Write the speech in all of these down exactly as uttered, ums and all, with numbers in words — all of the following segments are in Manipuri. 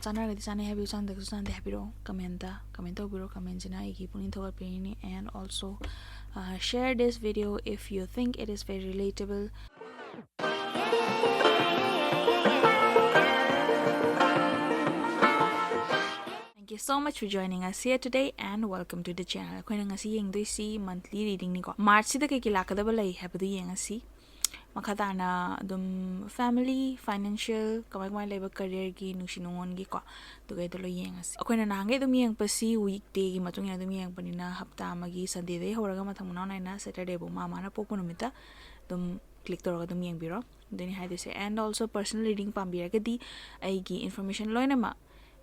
ꯆꯥꯟꯅꯔꯒꯗꯤ ꯆꯥꯟꯅꯩ ꯍꯥꯏꯕꯤꯌꯨ, ꯆꯥꯟꯅꯗ꯭ꯔꯒꯁꯨ ꯆꯥꯟꯅꯗꯦ ꯍꯥꯏꯕꯤꯔꯛꯑꯣ ꯀꯃꯦꯟꯇ꯫ ꯀꯃꯦꯟ ꯇꯧꯕꯤꯔꯣ, ꯀꯃꯦꯟꯁꯤꯅ ꯑꯩꯒꯤ ꯄꯨꯛꯅꯤꯡ ꯊꯧꯒꯠꯄꯤꯔꯤꯅꯤ꯫ And also, uh, share this video if you think it is very relatable. Thank you so much for joining us here today and welcome to the channel. ꯑꯩꯈꯣꯏꯅ ꯉꯁꯤ ꯌꯦꯡꯗꯣꯏꯁꯤ monthly readingꯅꯤꯀꯣ꯫ Marchꯁꯤꯗ ꯀꯩ ꯀꯩ ꯂꯥꯛꯀꯗꯕ ꯂꯩ ꯍꯥꯏꯕꯗꯨ ꯌꯦꯡꯉꯁꯤ꯫ ꯃꯈꯥ ꯇꯥꯅ ꯑꯗꯨꯝ family, financial, ꯀꯃꯥꯏ ꯀꯃꯥꯏ ꯂꯩꯕ, careerꯒꯤ, ꯅꯨꯡꯁꯤ ꯅꯨꯡꯉꯣꯟꯒꯤꯀꯣ, ꯑꯗꯨꯒꯩꯗꯣ ꯂꯣꯏ ꯌꯦꯡꯉꯁꯤ꯫ ꯑꯩꯈꯣꯏꯅ ꯅꯍꯥꯟꯈꯩ ꯑꯗꯨꯝ ꯌꯦꯡꯉꯛꯄꯁꯤ weekdayꯒꯤ ꯃꯇꯨꯡ ꯏꯟꯅ ꯑꯗꯨꯝ ꯌꯦꯡꯉꯛꯄꯅꯤꯅ ꯍꯞꯇꯥ ꯑꯃꯒꯤ Sundayꯗꯒꯤ ꯍꯧꯔꯒ ꯃꯊꯪ ꯃꯅꯥꯎ ꯅꯥꯏꯅ Saturdayꯐꯥꯎ ꯃꯥ ꯃꯥꯅ ꯄꯣꯛꯄ ꯅꯨꯃꯤꯠꯇ ꯑꯗꯨꯝ click ꯇꯧꯔꯒ ꯑꯗꯨꯝ ꯌꯦꯡꯕꯤꯔꯣ꯫ ꯑꯗꯨꯅꯤ ꯍꯥꯏꯗꯣꯏꯁꯦ꯫ And also personal reading ꯄꯥꯝꯕꯤꯔꯒꯗꯤ ꯑꯩꯒꯤ information ꯂꯣꯏꯅꯃꯛ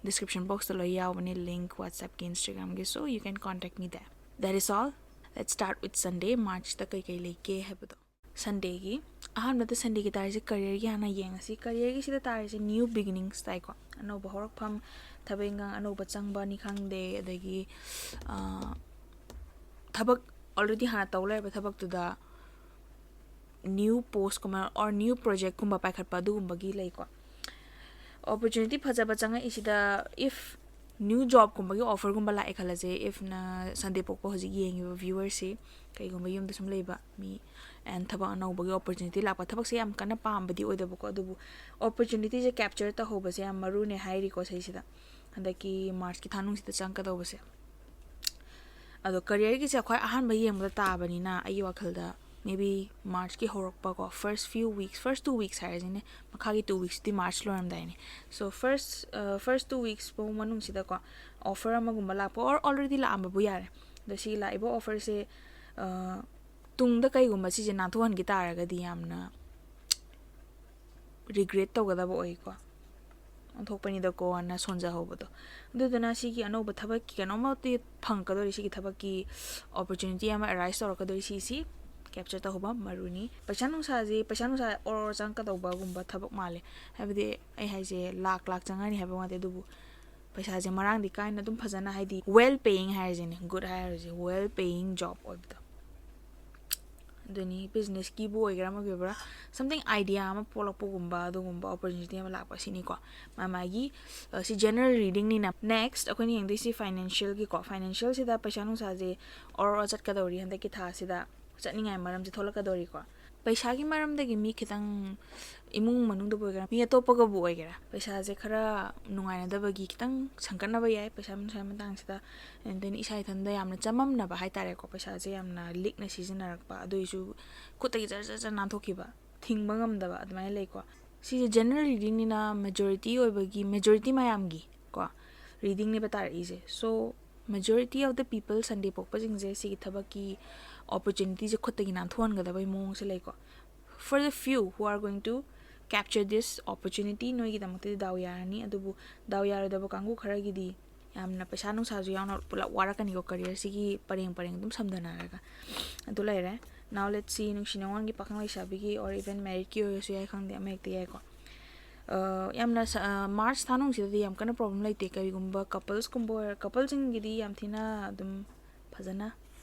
description boxꯇ ꯂꯣꯏ ꯌꯥꯎꯕꯅꯤ, link WhatsAppꯀꯤ, Instagramꯒꯤ, so you can contact me there. That is all. Let's start with Sunday, Marchꯇ ꯀꯩꯀꯩ ꯂꯩꯒꯦ ꯍꯥꯏꯕꯗꯣ꯫ Sundayꯒꯤ, ꯑꯍꯥꯟꯕꯗ Sundayꯒꯤ ꯇꯥꯔꯤꯁꯦ careerꯒꯤ ꯍꯥꯟꯅ ꯌꯦꯡꯉꯁꯤ꯫ Careerꯒꯤꯁꯤꯗ ꯇꯥꯔꯤꯁꯦ new beginnings ꯇꯥꯏꯀꯣ, ꯑꯅꯧꯕ ꯍꯧꯔꯛꯐꯝ, ꯊꯕꯛ ꯏꯟꯈꯥꯡ ꯑꯅꯧꯕ ꯆꯪꯕꯅꯤ ꯈꯪꯗꯦ, ꯑꯗꯒꯤ ꯑꯥ, ꯊꯕꯛ already ꯍꯥꯟꯅ ꯇꯧ ꯂꯩꯔꯕ ꯊꯕꯛꯇꯨꯗ new postꯀꯨꯝꯕ or new projectꯀꯨꯝꯕ ꯄꯥꯏꯈꯠꯄ, ꯑꯗꯨꯒꯨꯝꯕꯒꯤ ꯂꯩꯀꯣ꯫ Opportunity ꯐꯖꯕ ꯆꯪꯉꯛꯏꯁꯤꯗ, if new jobꯀꯨꯝꯕꯒꯤ offerꯒꯨꯝꯕ ꯂꯥꯛꯑꯦ ꯈꯜꯂꯁꯦ, if ꯅ Sunday ꯄꯣꯛꯄ ꯍꯧꯖꯤꯛ ꯌꯦꯡꯉꯤꯕ viewerꯁꯤ ꯀꯩꯒꯨꯝꯕ ꯌꯨꯝꯗ ꯁꯨꯝ ꯂꯩꯕ ꯃꯤ and ꯊꯕꯛ ꯑꯅꯧꯕꯒꯤ opportunity ꯂꯥꯛꯄ, ꯊꯕꯛꯁꯦ ꯌꯥꯝ ꯀꯟꯅ ꯄꯥꯝꯕꯗꯤ ꯑꯣꯏꯗꯕꯀꯣ, ꯑꯗꯨꯕꯨ opportunityꯁꯦ capture ꯇꯧꯍꯧꯕꯁꯦ ꯌꯥꯝ ꯃꯔꯨꯅꯦ ꯍꯥꯏꯔꯤꯀꯣ ꯁꯤꯁꯤꯗ, ꯍꯟꯗꯛꯀꯤ Marchꯀꯤ ꯊꯥꯅꯨꯡꯁꯤꯗ ꯆꯪꯉꯛꯀꯗꯧꯕꯁꯦ꯫ ꯑꯗꯣ careerꯒꯤꯁꯦ ꯑꯩꯈꯣꯏ ꯑꯍꯥꯟꯕ ꯌꯦꯡꯕꯗ ꯇꯥꯕꯅꯤꯅ ꯑꯩꯒꯤ ꯋꯥꯈꯜꯗ maybe Marchꯀꯤ ꯍꯧꯔꯛꯄꯀꯣ, first few weeks, first two weeks ꯍꯥꯏꯔꯁꯤꯅꯦ, ꯃꯈꯥꯒꯤ two weeksꯇꯤ March ꯂꯣꯏꯔꯝꯗꯥꯏꯅꯦ꯫ So first, uh, first two weeks ꯐꯥꯎ ꯃꯅꯨꯡꯁꯤꯗꯀꯣ offer ꯑꯃꯒꯨꯝꯕ ꯂꯥꯛꯄ or already ꯂꯥꯛꯑꯝꯕꯕꯨ ꯌꯥꯔꯦ꯫ ꯑꯗꯣ ꯁꯤ ꯂꯥꯛꯏꯕ offerꯁꯦ, uh, ꯇꯨꯡꯗ ꯀꯩꯒꯨꯝꯕ ꯁꯤꯁꯦ ꯅꯥꯟꯊꯣꯛꯍꯟꯈꯤ ꯇꯥꯔꯒꯗꯤ ꯌꯥꯝꯅ regret ꯇꯧꯒꯗꯕ ꯑꯣꯏꯀꯣ꯫ ꯑꯣꯟꯊꯣꯛꯄꯅꯤꯗꯀꯣ ꯑꯅ ꯁꯣꯟꯖꯍꯧꯕꯗꯣ꯫ ꯑꯗꯨꯗꯨꯅ ꯁꯤꯒꯤ ꯑꯅꯧꯕ ꯊꯕꯛꯀꯤ ꯀꯩꯅꯣꯝꯃꯗꯤ ꯐꯪꯉꯛꯀꯗꯣꯔꯤ, ꯁꯤꯒꯤ ꯊꯕꯛꯀꯤ opportunity ꯑꯃ arise ꯇꯧꯔꯛꯀꯗꯣꯔꯤ, ꯁꯤꯁꯤ capture ꯇꯧꯍꯧꯕ ꯃꯔꯨꯅꯤ꯫ ꯄꯩꯁꯥ ꯅꯨꯡꯁꯥꯁꯤ, ꯄꯩꯁꯥ ꯅꯨꯡꯁꯥ ꯑꯣꯔ ꯆꯪꯉꯛꯀꯗꯧꯕꯒꯨꯝꯕ ꯊꯕꯛ ꯃꯥꯜꯂꯦ꯫ ꯍꯥꯏꯕꯗꯤ ꯑꯩ ꯍꯥꯏꯁꯦ ꯂꯥꯛ ꯂꯥꯛ ꯆꯪꯉꯅꯤ ꯍꯥꯏꯕ ꯅꯠꯇꯦ, ꯑꯗꯨꯕꯨ ꯄꯩꯁꯥꯁꯦ ꯃꯔꯥꯡꯗꯤ ꯀꯥꯏꯅ ꯑꯗꯨꯝ ꯐꯖꯅ, ꯍꯥꯏꯗꯤ well paying ꯍꯥꯏꯔꯁꯤꯅꯦ, good ꯍꯥꯏꯔꯁꯦ, well paying job ꯑꯣꯏꯕꯗꯣ꯫ ꯑꯗꯨꯅꯤ, ꯕꯤꯖꯤꯅꯦꯁꯀꯤꯕꯨ ꯑꯣꯏꯒꯦꯔꯥ, ꯑꯃꯒꯤ ꯑꯣꯏꯒꯦꯔꯥ, something idea ꯑꯃ ꯄꯣꯛꯂꯛꯄꯒꯨꯝꯕ, ꯑꯗꯨꯒꯨꯝꯕ opportunity ꯑꯃ ꯂꯥꯛꯄ, ꯁꯤꯅꯤꯀꯣ꯫ ꯃꯥ ꯃꯥꯒꯤ, ꯑ, ꯁꯤ general readingꯅꯤꯅ꯫ Next ꯑꯩꯈꯣꯏꯅ ꯌꯦꯡꯗꯣꯏꯁꯤ financialꯒꯤꯀꯣ꯫ Financialꯁꯤꯗ ꯄꯩꯁꯥ ꯅꯨꯡꯁꯥꯁꯦ ꯑꯣꯔ ꯑꯣꯔ ꯆꯠꯀꯗꯧꯔꯤ, ꯍꯟꯗꯛꯀꯤ ꯊꯥꯁꯤꯗ ꯆꯠꯅꯤꯡꯉꯥꯏ ꯃꯔꯝꯁꯦ ꯊꯣꯛꯂꯛꯀꯗꯧꯔꯤꯀꯣ꯫ ꯄꯩꯁꯥꯒꯤ ꯃꯔꯝꯗꯒꯤ ꯃꯤ ꯈꯤꯇꯪ, ꯏꯃꯨꯡ ꯃꯅꯨꯡꯗꯕꯨ ꯑꯣꯏꯒꯦꯔꯥ, ꯃꯤ ꯑꯇꯣꯞꯄꯒꯕꯨ ꯑꯣꯏꯒꯦꯔꯥ, ꯄꯩꯁꯥꯁꯦ ꯈꯔ ꯅꯨꯡꯉꯥꯏꯅꯗꯕꯒꯤ ꯈꯤꯇꯪ ꯁꯪꯒꯠꯅꯕ ꯌꯥꯏ ꯄꯩꯁꯥ ꯅꯨꯡꯁꯥꯒꯤ ꯃꯇꯥꯡꯁꯤꯗ꯫ And then ꯏꯁꯥ ꯏꯊꯟꯗ ꯌꯥꯝꯅ ꯆꯃꯝꯅꯕ ꯍꯥꯏꯇꯥꯔꯦꯀꯣ, ꯄꯩꯁꯥꯁꯦ ꯌꯥꯝꯅ ꯂꯤꯛꯅ ꯁꯤꯖꯤꯟꯅꯔꯛꯄ, ꯑꯗꯨꯏꯁꯨ ꯈꯨꯠꯇꯒꯤ ꯖꯔ ꯖꯔ ꯖꯔ ꯅꯥꯟꯊꯣꯛꯈꯤꯕ, ꯊꯤꯡꯕ ꯉꯝꯗꯕ, ꯑꯗꯨꯃꯥꯏꯅ ꯂꯩꯀꯣ꯫ ꯁꯤꯁꯦ general readingꯅꯤꯅ majority ꯑꯣꯏꯕꯒꯤ, majority ꯃꯌꯥꯝꯒꯤ ꯀꯣ readingꯅꯦꯕ ꯇꯥꯔꯛꯏꯁꯦ꯫ So majority of the people, Sunday ꯄꯣꯛꯄꯁꯤꯡꯁꯦ ꯁꯤꯒꯤ ꯊꯕꯛꯀꯤ opportunityꯁꯦ ꯈꯨꯠꯇꯒꯤ ꯅꯥꯟꯊꯣꯛꯍꯟꯒꯗꯕꯒꯤ ꯃꯑꯣꯡꯁꯦ ꯂꯩꯀꯣ꯫ For the few who are going to capture this opportunity, ꯅꯣꯏꯒꯤꯗꯃꯛꯇꯗꯤ ꯗꯥꯎ ꯌꯥꯔꯅꯤ꯫ ꯑꯗꯨꯕꯨ ꯗꯥꯎ ꯌꯥꯔꯣꯏꯗꯕ ꯀꯥꯡꯕꯨ ꯈꯔꯒꯤꯗꯤ ꯌꯥꯝꯅ ꯄꯩꯁꯥ ꯅꯨꯡꯁꯥꯁꯨ ꯌꯥꯎꯅ ꯄꯨꯂꯞ ꯋꯥꯔꯛꯀꯅꯤꯀꯣ, careerꯁꯤꯒꯤ ꯄꯔꯦꯡ ꯄꯔꯦꯡ ꯑꯗꯨꯝ ꯁꯝꯊꯅꯔꯒ꯫ ꯑꯗꯨ ꯂꯩꯔꯦ꯫ Now let's see, ꯅꯨꯡꯁꯤ ꯅꯨꯡꯉꯣꯟꯒꯤ, ꯄꯥꯈꯪ ꯂꯩꯁꯥꯕꯤꯒꯤ, or even marriedꯀꯤ ꯑꯣꯏꯔꯁꯨ ꯌꯥꯏ, ꯈꯪꯗꯦ, ꯑꯃ ꯍꯦꯛꯇ ꯌꯥꯏꯀꯣ꯫ ꯑ, ꯌꯥꯝꯅ ꯁ-, ꯑ, March ꯊꯥ ꯅꯨꯡꯁꯤꯗꯗꯤ ꯌꯥꯝ ꯀꯟꯅ problem ꯂꯩꯇꯦ꯫ ꯀꯔꯤꯒꯨꯝꯕ couplesꯀꯨꯝꯕ ꯑꯣꯏꯔ-, couplesꯁꯤꯡꯒꯤꯗꯤ ꯌꯥꯝ ꯊꯤꯅ ꯑꯗꯨꯝ ꯐꯖꯅ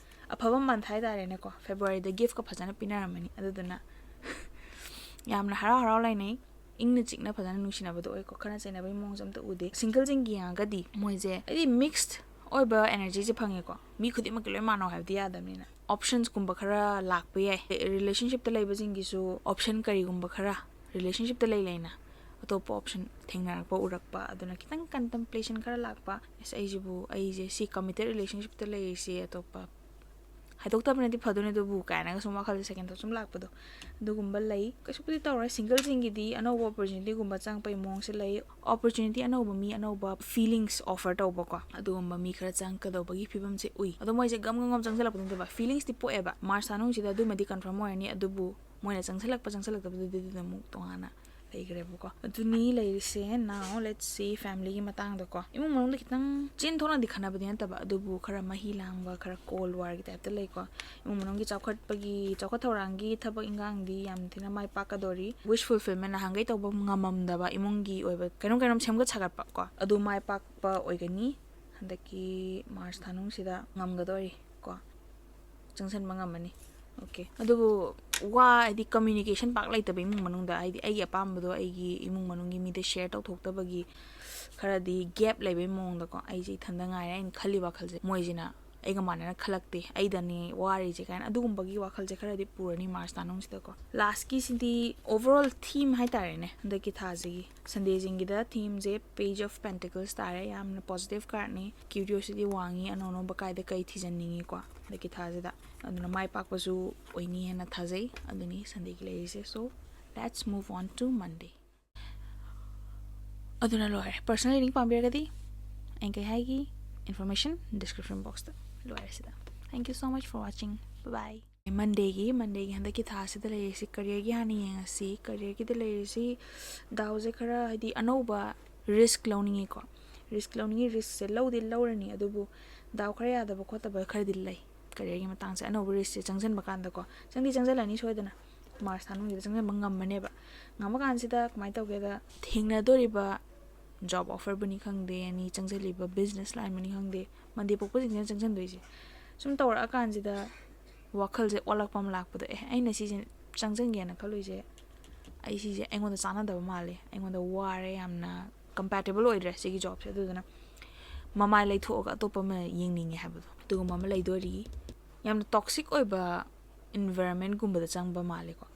ꯑꯐꯕ month ꯍꯥꯏꯇꯥꯔꯦꯅꯦꯀꯣ꯫ Februaryꯗ giftꯀ ꯐꯖꯅ ꯄꯤꯅꯔꯝꯃꯅꯤ, ꯑꯗꯨꯗꯨꯅ ꯌꯥꯝꯅ ꯍꯔꯥꯎ ꯍꯔꯥꯎ ꯂꯩꯅꯩ, ꯏꯪꯅ ꯆꯤꯛꯅ ꯐꯖꯅ ꯅꯨꯡꯁꯤꯅꯕꯗꯣ ꯑꯣꯏꯀꯣ꯫ ꯈꯠꯅ ꯆꯩꯅꯕꯒꯤ ꯃꯑꯣꯡꯁꯦ ꯑꯝꯇ ꯎꯗꯦ꯫ Singleꯁꯤꯡꯒꯤ ꯌꯦꯡꯉꯒꯗꯤ ꯃꯣꯏꯁꯦ ꯍꯥꯏꯗꯤ mixed ꯑꯣꯏꯕ energyꯁꯦ ꯐꯪꯉꯦꯀꯣ꯫ ꯃꯤ ꯈꯨꯗꯤꯡꯃꯛꯀꯤ ꯂꯣꯏ ꯃꯥꯟꯅꯧ ꯍꯥꯏꯕꯗꯤ ꯌꯥꯗꯕꯅꯤꯅ optionsꯀꯨꯝꯕ ꯈꯔ ꯂꯥꯛꯄ ꯌꯥꯏ꯫ Relationshipꯇ ꯂꯩꯕꯁꯤꯡꯒꯤꯁꯨ option ꯀꯔꯤꯒꯨꯝꯕ ꯈꯔ, relationshipꯇ ꯂꯩ ꯂꯩꯅ ꯑꯇꯣꯞꯄ option ꯊꯦꯡꯅꯔꯛꯄ, ꯎꯔꯛꯄ, ꯑꯗꯨꯅ ꯈꯤꯇꯪ contemplation ꯈꯔ ꯂꯥꯛꯄ꯫ ꯑꯁ, ꯑꯩꯁꯤꯕꯨ, ꯑꯩꯁꯦ ꯁꯤ committed relationshipꯇ ꯂꯩꯔꯤꯁꯦ, ꯑꯇꯣꯞꯄ ꯍꯥꯏꯗꯣꯛꯇꯕꯅꯗꯤ ꯐꯗꯣꯏꯅꯦ ꯑꯗꯨꯕꯨ ꯀꯥꯏꯅꯒ ꯁꯨꯝ ꯋꯥꯈꯜꯗ second thought ꯁꯨꯝ ꯂꯥꯛꯄꯗꯣ, ꯑꯗꯨꯒꯨꯝꯕ ꯂꯩ꯫ ꯀꯩꯁꯨꯕꯨꯗꯤ ꯇꯧꯔꯣꯏ꯫ Singleꯁꯤꯡꯒꯤꯗꯤ ꯑꯅꯧꯕ opportunityꯒꯨꯝꯕ ꯆꯪꯉꯛꯄꯒꯤ ꯃꯑꯣꯡꯁꯦ ꯂꯩ꯫ Opportunity ꯑꯅꯧꯕ, ꯃꯤ ꯑꯅꯧꯕ, feelings offer ꯇꯧꯕꯀꯣ, ꯑꯗꯨꯒꯨꯝꯕ ꯃꯤ ꯈꯔ ꯆꯪꯉꯛꯀꯗꯧꯕꯒꯤ ꯐꯤꯕꯝꯁꯦ ꯎꯏ꯫ ꯑꯗꯣ ꯃꯣꯏꯁꯦ ꯒꯝ ꯒꯝ ꯒꯝ ꯆꯪꯁꯤꯜꯂꯛꯄꯗꯤ ꯅꯠꯇꯦꯕ, feelingsꯇꯤ ꯄꯣꯛꯑꯦꯕ꯫ March ꯊꯥ ꯅꯨꯡꯁꯤꯗ ꯑꯗꯨꯃꯗꯤ confirm ꯑꯣꯏꯔꯅꯤ, ꯑꯗꯨꯕꯨ ꯃꯣꯏꯅ ꯆꯪꯁꯤꯜꯂꯛꯄ ꯆꯪꯁꯤꯜꯂꯛꯇꯕꯗꯨꯗꯤ ꯑꯗꯨꯗꯤ ꯑꯃꯨꯛ ꯇꯣꯉꯥꯟꯅ ꯂꯩꯈ꯭ꯔꯦꯕꯀꯣ꯫ ꯑꯗꯨꯅꯤ ꯂꯩꯔꯤꯁꯦ꯫ Now let's see, familyꯒꯤ ꯃꯇꯥꯡꯗꯀꯣ꯫ ꯏꯃꯨꯡ ꯃꯅꯨꯡꯗ ꯈꯤꯇꯪ ꯆꯤꯟ ꯊꯣꯛꯅꯗꯤ ꯈꯟꯅꯕꯗꯤ ꯅꯠꯇꯕ, ꯑꯗꯨꯕꯨ ꯈꯔ ꯃꯍꯤ ꯂꯥꯡꯕ, ꯈꯔ cold warꯒꯤ typeꯇ ꯂꯩꯀꯣ꯫ ꯏꯃꯨꯡ ꯃꯅꯨꯡꯒꯤ ꯆꯥꯎꯈꯠꯄꯒꯤ, ꯆꯥꯎꯈꯠ ꯊꯧꯔꯥꯡꯒꯤ ꯊꯕꯛ ꯏꯟꯈꯥꯡꯗꯤ ꯌꯥꯝ ꯊꯤꯅ ꯃꯥꯏ ꯄꯥꯛꯀꯗꯧꯔꯤ꯫ Wish fulfillment, ꯅꯍꯥꯟꯈꯩ ꯇꯧꯕ ꯉꯝꯃꯝꯗꯕ ꯏꯃꯨꯡꯒꯤ ꯑꯣꯏꯕ ꯀꯩꯅꯣꯝ ꯀꯩꯅꯣꯝ ꯁꯦꯝꯒꯠ ꯁꯥꯒꯠꯄ ꯀꯣ, ꯑꯗꯨ ꯃꯥꯏ ꯄꯥꯛꯄ ꯑꯣꯏꯒꯅꯤ꯫ ꯍꯟꯗꯛꯀꯤ March ꯊꯥꯅꯨꯡꯁꯤꯗ ꯉꯝꯒꯗꯧꯔꯤ ꯀꯣ, ꯆꯪꯁꯤꯟꯕ ꯉꯝꯃꯅꯤ꯫ ꯑꯣꯀꯦ, ꯑꯗꯨꯕꯨ ꯋꯥ ꯍꯥꯏꯗꯤ ꯀꯝꯃ꯭ꯌꯨꯅꯤꯀꯦꯁꯟ ꯄꯥꯛ ꯂꯩꯇꯕ ꯏꯃꯨꯡ ꯃꯅꯨꯡꯗ, ꯍꯥꯏꯗꯤ ꯑꯩꯒꯤ ꯑꯄꯥꯝꯕꯗꯣ ꯑꯩꯒꯤ ꯏꯃꯨꯡ ꯃꯅꯨꯡꯒꯤ ꯃꯤꯗ ꯁꯤꯌꯔ ꯇꯧꯊꯣꯛꯇꯕꯒꯤ ꯈꯔꯗꯤ ꯒꯦꯞ ꯂꯩꯕꯩ ꯃꯑꯣꯡꯗꯀꯣ, ꯑꯩꯁꯦ ꯏꯊꯟꯗ ꯉꯥꯏꯔꯦ ꯑꯩꯅ ꯈꯜꯂꯤ ꯋꯥꯈꯜꯁꯦ, ꯃꯣꯏꯁꯤꯅ ꯑꯩꯒ ꯃꯥꯟꯅꯅ ꯈꯜꯂꯛꯇꯦ, ꯑꯩꯗꯅꯤ ꯋꯥꯔꯤꯁꯦ ꯀꯥꯏꯅ ꯑꯗꯨꯒꯨꯝꯕꯒꯤ ꯋꯥꯈꯜꯁꯦ ꯈꯔꯗꯤ ꯄꯨꯔꯅꯤ ꯃꯥꯔꯁ ꯇꯥꯅꯨꯡꯁꯤꯗꯀꯣ꯫ ꯂꯥꯁꯀꯤꯁꯤꯗꯤ ꯑꯣꯚꯔ ꯑꯣꯜ ꯊꯤꯝ ꯍꯥꯏꯇꯥꯔꯦꯅꯦ, ꯍꯟꯗꯛꯀꯤ ꯊꯥꯁꯤꯒꯤ ꯁꯟꯗꯦꯁꯤꯡꯒꯤꯗ ꯊꯤꯝꯁꯦ Page of Pentacles ꯇꯥꯔꯦ꯫ ꯌꯥꯝꯅ ꯄꯣꯖꯤꯇꯤꯚ ꯀꯥꯔꯠꯅꯤ, ꯀ꯭ꯌꯨꯔꯤꯌꯣꯁꯤꯇꯤ ꯋꯥꯡꯉꯤ, ꯑꯅꯧ ꯑꯅꯧꯕ ꯀꯥꯏꯗ ꯀꯩ ꯊꯤꯖꯟꯅꯤꯡꯉꯤꯀꯣ ꯍꯟꯗꯛꯀꯤ ꯊꯥꯁꯤꯗ꯫ ꯑꯗꯨꯅ ꯃꯥꯏ ꯄꯥꯛꯄꯁꯨ ꯑꯣꯏꯅꯤ ꯍꯥꯏꯅ ꯊꯥꯖꯩ꯫ ꯑꯗꯨꯅꯤ ꯁꯟꯗꯦꯒꯤ ꯂꯩꯔꯤꯁꯦ꯫ So let's move on to Monday. ꯑꯗꯨꯅ ꯂꯣꯏꯔꯦ꯫ ꯄꯔꯁꯅꯦꯜ ꯔꯤꯗꯤꯡ ꯄꯥꯝꯕꯤꯔꯒꯗꯤ ꯑꯩꯅ ꯀꯩ ꯍꯥꯏꯒꯤ, ꯏꯟꯐꯣꯔꯃꯦꯁꯟ ꯗꯤꯁꯀ꯭ꯔꯤꯞꯁꯟ ꯕꯣꯛꯁꯇ꯫ ꯂꯣꯏꯔꯦ ꯁꯤꯗ꯫ Thank you so much for watching. Bye bye. ꯃꯟꯗꯦꯒꯤ ꯃꯟꯗꯦꯒꯤ ꯍꯟꯗꯛꯀꯤ ꯊꯥꯁꯤꯗ ꯂꯩꯔꯤꯁꯤ ꯀꯔꯤꯌꯔꯒꯤ ꯍꯥꯟꯅ ꯌꯦꯡꯉꯁꯤ꯫ ꯀꯔꯤꯌꯔꯒꯤꯗ ꯂꯩꯔꯤꯁꯤ ꯗꯥꯎꯁꯦ ꯈꯔ ꯍꯥꯏꯗꯤ ꯑꯅꯧꯕ ꯔꯤꯁꯛ ꯂꯧꯅꯤꯡꯉꯤꯀꯣ꯫ ꯔꯤꯁꯛ ꯂꯧꯅꯤꯡꯉꯤ, ꯔꯤꯁꯛꯁꯦ ꯂꯧꯗꯤ ꯂꯧꯔꯅꯤ, ꯑꯗꯨꯕꯨ ꯗꯥꯎ ꯈꯔ ꯌꯥꯗꯕ ꯈꯣꯠꯇꯕ ꯈꯔꯗꯤ ꯂꯩ꯫ ꯀꯔꯤꯌꯔꯒꯤ ꯃꯇꯥꯡꯁꯦ ꯑꯅꯧꯕ ꯔꯤꯁꯛꯁꯦ ꯆꯪꯁꯤꯟꯕ ꯀꯥꯟꯗꯀꯣ, ꯆꯪꯗꯤ ꯆꯪꯁꯤꯜꯂꯅꯤ ꯁꯣꯏꯗꯅ, ꯃꯥꯔꯁ ꯊꯥ ꯃꯅꯨꯡꯁꯤꯗ ꯆꯪꯁꯤꯟꯕ ꯉꯝꯃꯅꯦꯕ꯫ ꯉꯝꯃ ꯀꯥꯟꯁꯤꯗ ꯀꯃꯥꯏꯅ ꯇꯧꯒꯦꯗ, ꯊꯦꯡꯅꯗꯣꯔꯤꯕ ꯖꯣꯕ ꯑꯣꯐꯔꯕꯨꯅꯤ ꯈꯪꯗꯦ, ꯑꯅꯤ ꯆꯪꯁꯤꯜꯂꯤꯕ ꯕꯤꯖꯤꯅꯦꯁ ꯂꯥꯏꯟꯕꯨꯅꯤ ꯈꯪꯗꯦ, ꯃꯟꯗꯦ ꯄꯣꯛꯄꯁꯤꯡꯁꯤꯅ ꯆꯪꯁꯤꯟꯗꯣꯏꯁꯦ꯫ ꯁꯨꯝ ꯇꯧꯔꯛꯑꯀꯥꯟꯁꯤꯗ ꯋꯥꯈꯜꯁꯦ ꯑꯣꯜꯂꯛꯄ ꯑꯃ ꯂꯥꯛꯄꯗꯣ, ꯑꯦ, ꯑꯩꯅ ꯁꯤꯁꯦ ꯆꯪꯁꯤꯟꯒꯦꯅ ꯈꯜꯂꯨꯏꯁꯦ, ꯑꯩ ꯁꯤꯁꯦ ꯑꯩꯉꯣꯟꯗ ꯆꯥꯟꯅꯗꯕ ꯃꯥꯜꯂꯦ, ꯑꯩꯉꯣꯟꯗ ꯋꯥꯔꯦ, ꯌꯥꯝꯅ ꯀꯝꯄꯦꯇꯤꯕꯜ ꯑꯣꯏꯗ꯭ꯔꯦ ꯁꯤꯒꯤ ꯖꯣꯕꯁꯦ, ꯑꯗꯨꯗꯨꯅ ꯃꯃꯥꯏ ꯂꯩꯊꯣꯛꯑꯒ ꯑꯇꯣꯞꯄ ꯑꯃ ꯌꯦꯡꯅꯤꯡꯉꯦ ꯍꯥꯏꯕꯗꯣ, ꯑꯗꯨꯒꯨꯝꯕ ꯑꯃ ꯂꯩꯗꯣꯔꯤ꯫ ꯌꯥꯝꯅ ꯇꯣꯛꯁꯤꯛ ꯑꯣꯏꯕ ꯏꯟꯚꯥꯏꯔꯣꯟꯃꯦꯟꯒꯨꯝꯕꯗ ꯆꯪꯕ ꯃꯥꯜꯂꯦꯀꯣ,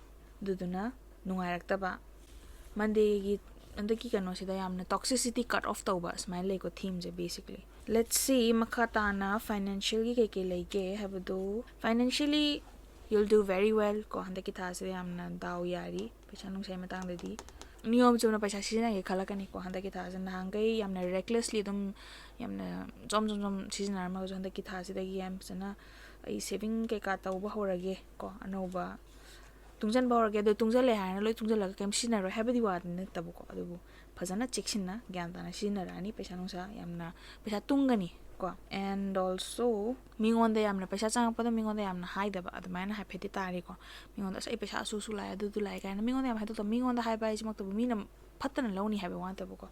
ꯑꯗꯨꯗꯨꯅ ꯅꯨꯡꯉꯥꯏꯔꯛꯇꯕ꯫ ꯃꯟꯗꯦꯒꯤ ꯍꯟꯗꯛꯀꯤ ꯀꯩꯅꯣꯁꯤꯗ ꯌꯥꯝꯅ toxicity cut off ꯇꯧꯕ ꯁꯨꯃꯥꯏꯅ ꯂꯩꯀꯣ, ꯊꯤꯝꯁꯦ basically꯫ Let's see ꯃꯈꯥ ꯇꯥꯅ ꯐꯥꯏꯅꯥꯟꯁꯤꯌꯦꯜꯒꯤ ꯀꯩꯀꯩ ꯂꯩꯒꯦ ꯍꯥꯏꯕꯗꯨ꯫ Financially you'll do very well ꯀꯣ, ꯍꯟꯗꯛꯀꯤ ꯊꯥꯁꯤꯗ ꯌꯥꯝꯅ ꯗꯥꯎ ꯌꯥꯔꯤ ꯄꯩꯁꯥ ꯅꯨꯡꯁꯥꯒꯤ ꯃꯇꯥꯡꯗꯗꯤ꯫ ꯅꯤꯌꯣꯝ ꯆꯨꯝꯅ ꯄꯩꯁꯥ ꯁꯤꯖꯤꯟꯅꯒꯦ ꯈꯜꯂꯛꯀꯅꯤꯀꯣ ꯍꯟꯗꯛꯀꯤ ꯊꯥꯁꯤꯗ꯫ ꯅꯍꯥꯟꯈꯩ ꯌꯥꯝꯅ ꯔꯦꯛꯂꯦꯁꯂꯤ ꯑꯗꯨꯝ ꯌꯥꯝꯅ ꯖꯣꯝ ꯖꯣꯝ ꯖꯣꯝ ꯁꯤꯖꯤꯟꯅꯔꯝꯃꯒꯁꯨ ꯍꯟꯗꯛꯀꯤ ꯊꯥꯁꯤꯗꯒꯤ ꯌꯥꯝ ꯐꯖꯅ ꯑꯩ ꯁꯦꯚꯤꯡ ꯀꯩꯀꯥ ꯇꯧꯕ ꯍꯧꯔꯒꯦ ꯀꯣ, ꯑꯅꯧꯕ ꯇꯨꯡꯁꯤꯟꯕ ꯍꯧꯔꯒꯦ꯫ ꯑꯗꯣ ꯇꯨꯡꯁꯤꯜꯂꯦ ꯍꯥꯏꯔꯅ ꯂꯣꯏ ꯇꯨꯡꯁꯤꯜꯂꯒ ꯀꯩꯝ ꯁꯤꯖꯤꯟꯅꯔꯣꯏ ꯍꯥꯏꯕꯗꯤ ꯋꯥꯗꯤ ꯅꯠꯇꯕꯀꯣ, ꯑꯗꯨꯕꯨ ꯐꯖꯅ ꯆꯦꯛꯁꯤꯟꯅ ꯒ꯭ꯌꯥꯟ ꯇꯥꯅ ꯁꯤꯖꯤꯟꯅꯔꯛꯑꯅꯤ꯫ ꯄꯩꯁꯥ ꯅꯨꯡꯁꯥ ꯌꯥꯝꯅ, ꯄꯩꯁꯥ ꯇꯨꯡꯒꯅꯤ ꯀꯣ꯫ And also ꯃꯤꯉꯣꯟꯗ ꯌꯥꯝꯅ ꯄꯩꯁꯥ ꯆꯪꯉꯛꯄꯗ ꯃꯤꯉꯣꯟꯗ ꯌꯥꯝꯅ ꯍꯥꯏꯗꯕ, ꯑꯗꯨꯃꯥꯏꯅ ꯍꯥꯏꯐꯦꯠꯇꯤ ꯇꯥꯔꯤꯀꯣ꯫ ꯃꯤꯉꯣꯟꯗ "ꯑꯁ, ꯑꯩ ꯄꯩꯁꯥ ꯑꯁꯨ ꯑꯁꯨ ꯂꯥꯛꯑꯦ, ꯑꯗꯨꯗꯨ ꯂꯥꯛꯑꯦ" ꯀꯥꯏꯅ ꯃꯤꯉꯣꯟꯗ ꯌꯥꯝ ꯍꯥꯏꯗꯣꯛꯇꯕ꯫ ꯃꯤꯉꯣꯟꯗ ꯍꯥꯏꯕ ꯍꯥꯏꯁꯤꯃꯛꯇꯕꯨ ꯃꯤꯅ ꯐꯠꯇꯅ ꯂꯧꯅꯤ ꯍꯥꯏꯕ ꯋꯥ ꯅꯠꯇꯕꯀꯣ,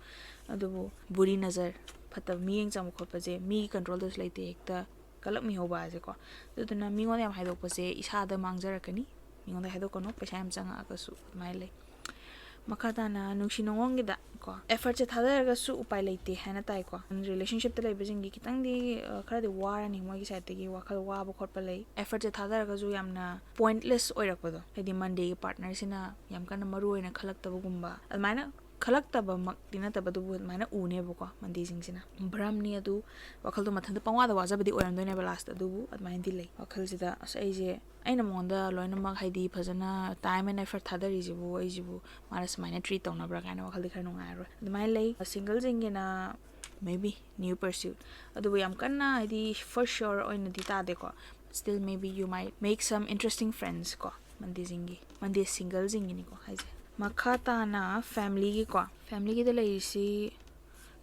ꯑꯗꯨꯕꯨ ꯕꯨꯔꯤ ꯅꯖꯔ, ꯐꯠꯇꯕ ꯃꯤꯠꯌꯦꯡ ꯆꯪꯕ ꯈꯣꯠꯄꯁꯦ ꯃꯤꯒꯤ ꯀꯟꯇ꯭ꯔꯣꯜꯗꯁꯨ ꯂꯩꯇꯦ꯫ ꯍꯦꯛꯇ ꯀꯜꯂꯛꯃꯤꯍꯧꯕ ꯍꯥꯏꯁꯦꯀꯣ꯫ ꯑꯗꯨꯗꯨꯅ ꯃꯤꯉꯣꯟꯗ ꯌꯥꯝ ꯍꯥꯏꯗꯣꯛꯄꯁꯦ ꯏꯁꯥꯗ ꯃꯥꯡꯖꯔꯛꯀꯅꯤ꯫ ꯃꯤꯉꯣꯟꯗ ꯍꯥꯏꯗꯣꯛꯀꯅꯨ, ꯄꯩꯁꯥ ꯌꯥꯝ ꯆꯪꯉꯛꯑꯒꯁꯨ꯫ ꯑꯗꯨꯃꯥꯏꯅ ꯂꯩ꯫ ꯃꯈꯥ ꯇꯥꯅ ꯅꯨꯡꯁꯤ ꯅꯨꯡꯉꯣꯟꯒꯤꯗ ꯀꯣ, effortꯁꯦ ꯊꯥꯗꯔꯒꯁꯨ ꯎꯄꯥꯏ ꯂꯩꯇꯦ ꯍꯥꯏꯅ ꯇꯥꯏꯀꯣ꯫ Relationshipꯇ ꯂꯩꯕꯁꯤꯡꯒꯤ ꯈꯤꯇꯪꯗꯤ, ꯑ, ꯈꯔꯗꯤ ꯋꯥꯔꯅꯤ, ꯃꯣꯏꯒꯤ sideꯇꯒꯤ ꯋꯥꯈꯜ ꯋꯥꯕ ꯈꯣꯠꯄ ꯂꯩ꯫ Effortꯁꯦ ꯊꯥꯗꯔꯒꯁꯨ ꯌꯥꯝꯅ pointless ꯑꯣꯏꯔꯛꯄꯗꯣ, ꯍꯥꯏꯗꯤ Mondayꯒꯤ partnerꯁꯤꯅ ꯌꯥꯝ ꯀꯟꯅ ꯃꯔꯨ ꯑꯣꯏꯅ ꯈꯜꯂꯛꯇꯕꯒꯨꯝꯕ, ꯑꯗꯨꯃꯥꯏꯅ ꯈꯜꯂꯛꯇꯕꯃꯛꯇꯤ ꯅꯠꯇꯕ, ꯑꯗꯨꯕꯨ ꯑꯗꯨꯃꯥꯏꯅ ꯎꯅꯦꯕꯀꯣ꯫ Mondayꯁꯤꯡꯁꯤꯅ ꯚ꯭ꯔꯝꯅꯤ, ꯑꯗꯨ ꯋꯥꯈꯜꯗꯣ ꯃꯊꯟꯇ ꯄꯪꯋꯥꯗ ꯋꯥꯖꯕꯗꯤ ꯑꯣꯏꯔꯝꯗꯣꯏꯅꯦꯕ lastꯇ, ꯑꯗꯨꯕꯨ ꯑꯗꯨꯃꯥꯏꯅꯗꯤ ꯂꯩ꯫ ꯋꯥꯈꯜꯁꯤꯗ, "ꯑꯁ, ꯑꯩꯁꯦ, ꯑꯩꯅ ꯃꯉꯣꯟꯗ ꯂꯣꯏꯅꯃꯛ, ꯍꯥꯏꯗꯤ, ꯐꯖꯅ time and effort ꯊꯥꯗꯔꯤꯁꯤꯕꯨ, ꯑꯩꯁꯤꯕꯨ ꯃꯥꯅ ꯁꯨꯃꯥꯏꯅ treat ꯇꯧꯅꯕ꯭ꯔꯥ?" ꯀꯥꯏꯅ ꯋꯥꯈꯜꯗꯤ ꯈꯔ ꯅꯨꯡꯉꯥꯏꯔꯔꯣꯏ꯫ ꯑꯗꯨꯃꯥꯏꯅ ꯂꯩ꯫ Singleꯁꯤꯡꯒꯤꯅ maybe new pursuit, ꯑꯗꯨꯕꯨ ꯌꯥꯝ ꯀꯟꯅ, ꯍꯥꯏꯗꯤ, for sure ꯑꯣꯏꯅꯗꯤ ꯇꯥꯗꯦꯀꯣ꯫ Still maybe you might make some interesting friends ꯀꯣ, Mondayꯁꯤꯡꯒꯤ, Monday singleꯁꯤꯡꯒꯤꯅꯤꯀꯣ ꯍꯥꯏꯁꯦ꯫ ꯃꯈꯥ ꯇꯥꯅ familyꯒꯤꯀꯣ, familyꯒꯤꯗ ꯂꯩꯔꯤꯁꯤ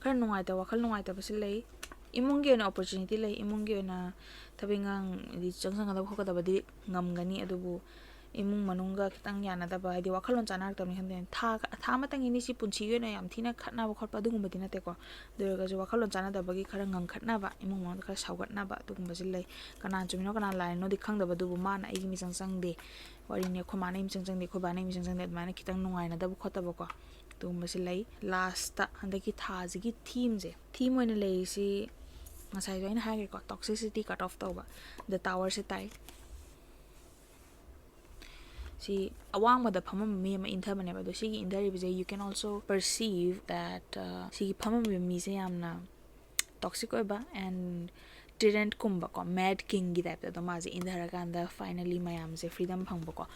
ꯈꯔ ꯅꯨꯡꯉꯥꯏꯇꯕ, ꯋꯥꯈꯜ ꯅꯨꯡꯉꯥꯏꯇꯕꯁꯨ ꯂꯩ꯫ ꯏꯃꯨꯡꯒꯤ ꯑꯣꯏꯅ opportunity ꯂꯩ, ꯏꯃꯨꯡꯒꯤ ꯑꯣꯏꯅ ꯊꯕꯛ ꯏꯪꯈꯥꯡ, ꯍꯥꯏꯗꯤ, ꯆꯪꯁꯟꯒꯗꯕ ꯈꯣꯠꯀꯗꯕꯗꯤ ꯉꯝꯒꯅꯤ, ꯑꯗꯨꯕꯨ ꯏꯃꯨꯡ ꯃꯅꯨꯡꯒ ꯈꯤꯇꯪ ꯌꯥꯅꯗꯕ, ꯍꯥꯏꯗꯤ, ꯋꯥꯈꯜꯂꯣꯟ ꯆꯥꯟꯅꯔꯛꯇꯕꯅꯤ ꯈꯪꯗꯦ, ꯊꯥ, ꯊꯥ ꯑꯃꯇꯪꯒꯤꯅꯤ ꯁꯤ, ꯄꯨꯟꯁꯤꯒꯤ ꯑꯣꯏꯅ ꯌꯥꯝ ꯊꯤꯅ ꯈꯠꯅꯕ ꯈꯣꯠꯄ ꯑꯗꯨꯒꯨꯝꯕꯗꯤ ꯅꯠꯇꯦꯀꯣ꯫ ꯑꯗꯨ ꯑꯣꯏꯔꯒꯁꯨ ꯋꯥꯈꯜꯂꯣꯟ ꯆꯥꯟꯅꯗꯕꯒꯤ ꯈꯔ ꯉꯪꯈꯠꯅꯕ, ꯏꯃꯨꯡ ꯃꯅꯨꯡꯗ ꯈꯔ ꯁꯥꯎꯒꯠꯅꯕ, ꯑꯗꯨꯒꯨꯝꯕꯁꯨ ꯂꯩ꯫ ꯀꯅꯥꯅ ꯆꯨꯝꯃꯤꯅꯣ ꯀꯅꯥꯅ ꯂꯥꯜꯂꯤꯅꯣꯗꯤ ꯈꯪꯗꯕ, ꯑꯗꯨꯕꯨ ꯃꯥꯅ ꯑꯩꯒꯤ ꯃꯤꯆꯪ ꯆꯪꯗꯦ, ꯋꯥꯔꯤꯅꯤ, ꯑꯩꯈꯣꯏ ꯃꯥꯅ ꯑꯩ ꯃꯤꯆꯪ ꯆꯪꯗꯦ, ꯑꯩꯈꯣꯏ ꯕꯥꯅ ꯑꯩ ꯃꯤꯆꯪ ꯆꯪꯗꯦ, ꯑꯗꯨꯃꯥꯏꯅ ꯈꯤꯇꯪ ꯅꯨꯡꯉꯥꯏꯅꯗꯕ ꯈꯣꯠꯇꯕꯀꯣ, ꯑꯗꯨꯒꯨꯝꯕꯁꯨ ꯂꯩ꯫ Lastꯇ ꯍꯟꯗꯛꯀꯤ ꯊꯥꯁꯤꯒꯤ themeꯁꯦ, theme ꯑꯣꯏꯅ ꯂꯩꯔꯤꯁꯤ, ꯉꯁꯥꯏꯁꯨ ꯑꯩꯅ ꯍꯥꯏꯈ꯭ꯔꯦꯀꯣ, toxicity cut off ꯇꯧꯕ, The Towerꯁꯦ ꯇꯥꯏ꯫ ꯁꯤ ꯑꯋꯥꯡꯕꯗ ꯐꯝꯃꯝꯕ ꯃꯤ ꯑꯃ ꯏꯟꯊꯕꯅꯦꯕ, ꯑꯗꯣ ꯁꯤꯒꯤ ꯏꯟꯊꯔꯤꯕꯁꯦ, you can also perceive that, uh, ꯁꯤꯒꯤ ꯐꯝꯃꯝꯃꯤꯕ ꯃꯤꯁꯦ ꯌꯥꯝꯅ toxic ꯑꯣꯏꯕ and tyrantꯀꯨꯝꯕꯀꯣ, Mad Kingꯒꯤ typeꯇ ꯑꯗꯣ ꯃꯥꯁꯦ ꯏꯟꯊꯔꯀꯥꯟꯗ finally ꯃꯌꯥꯝꯁꯦ freedom ꯐꯪꯕꯀꯣ꯫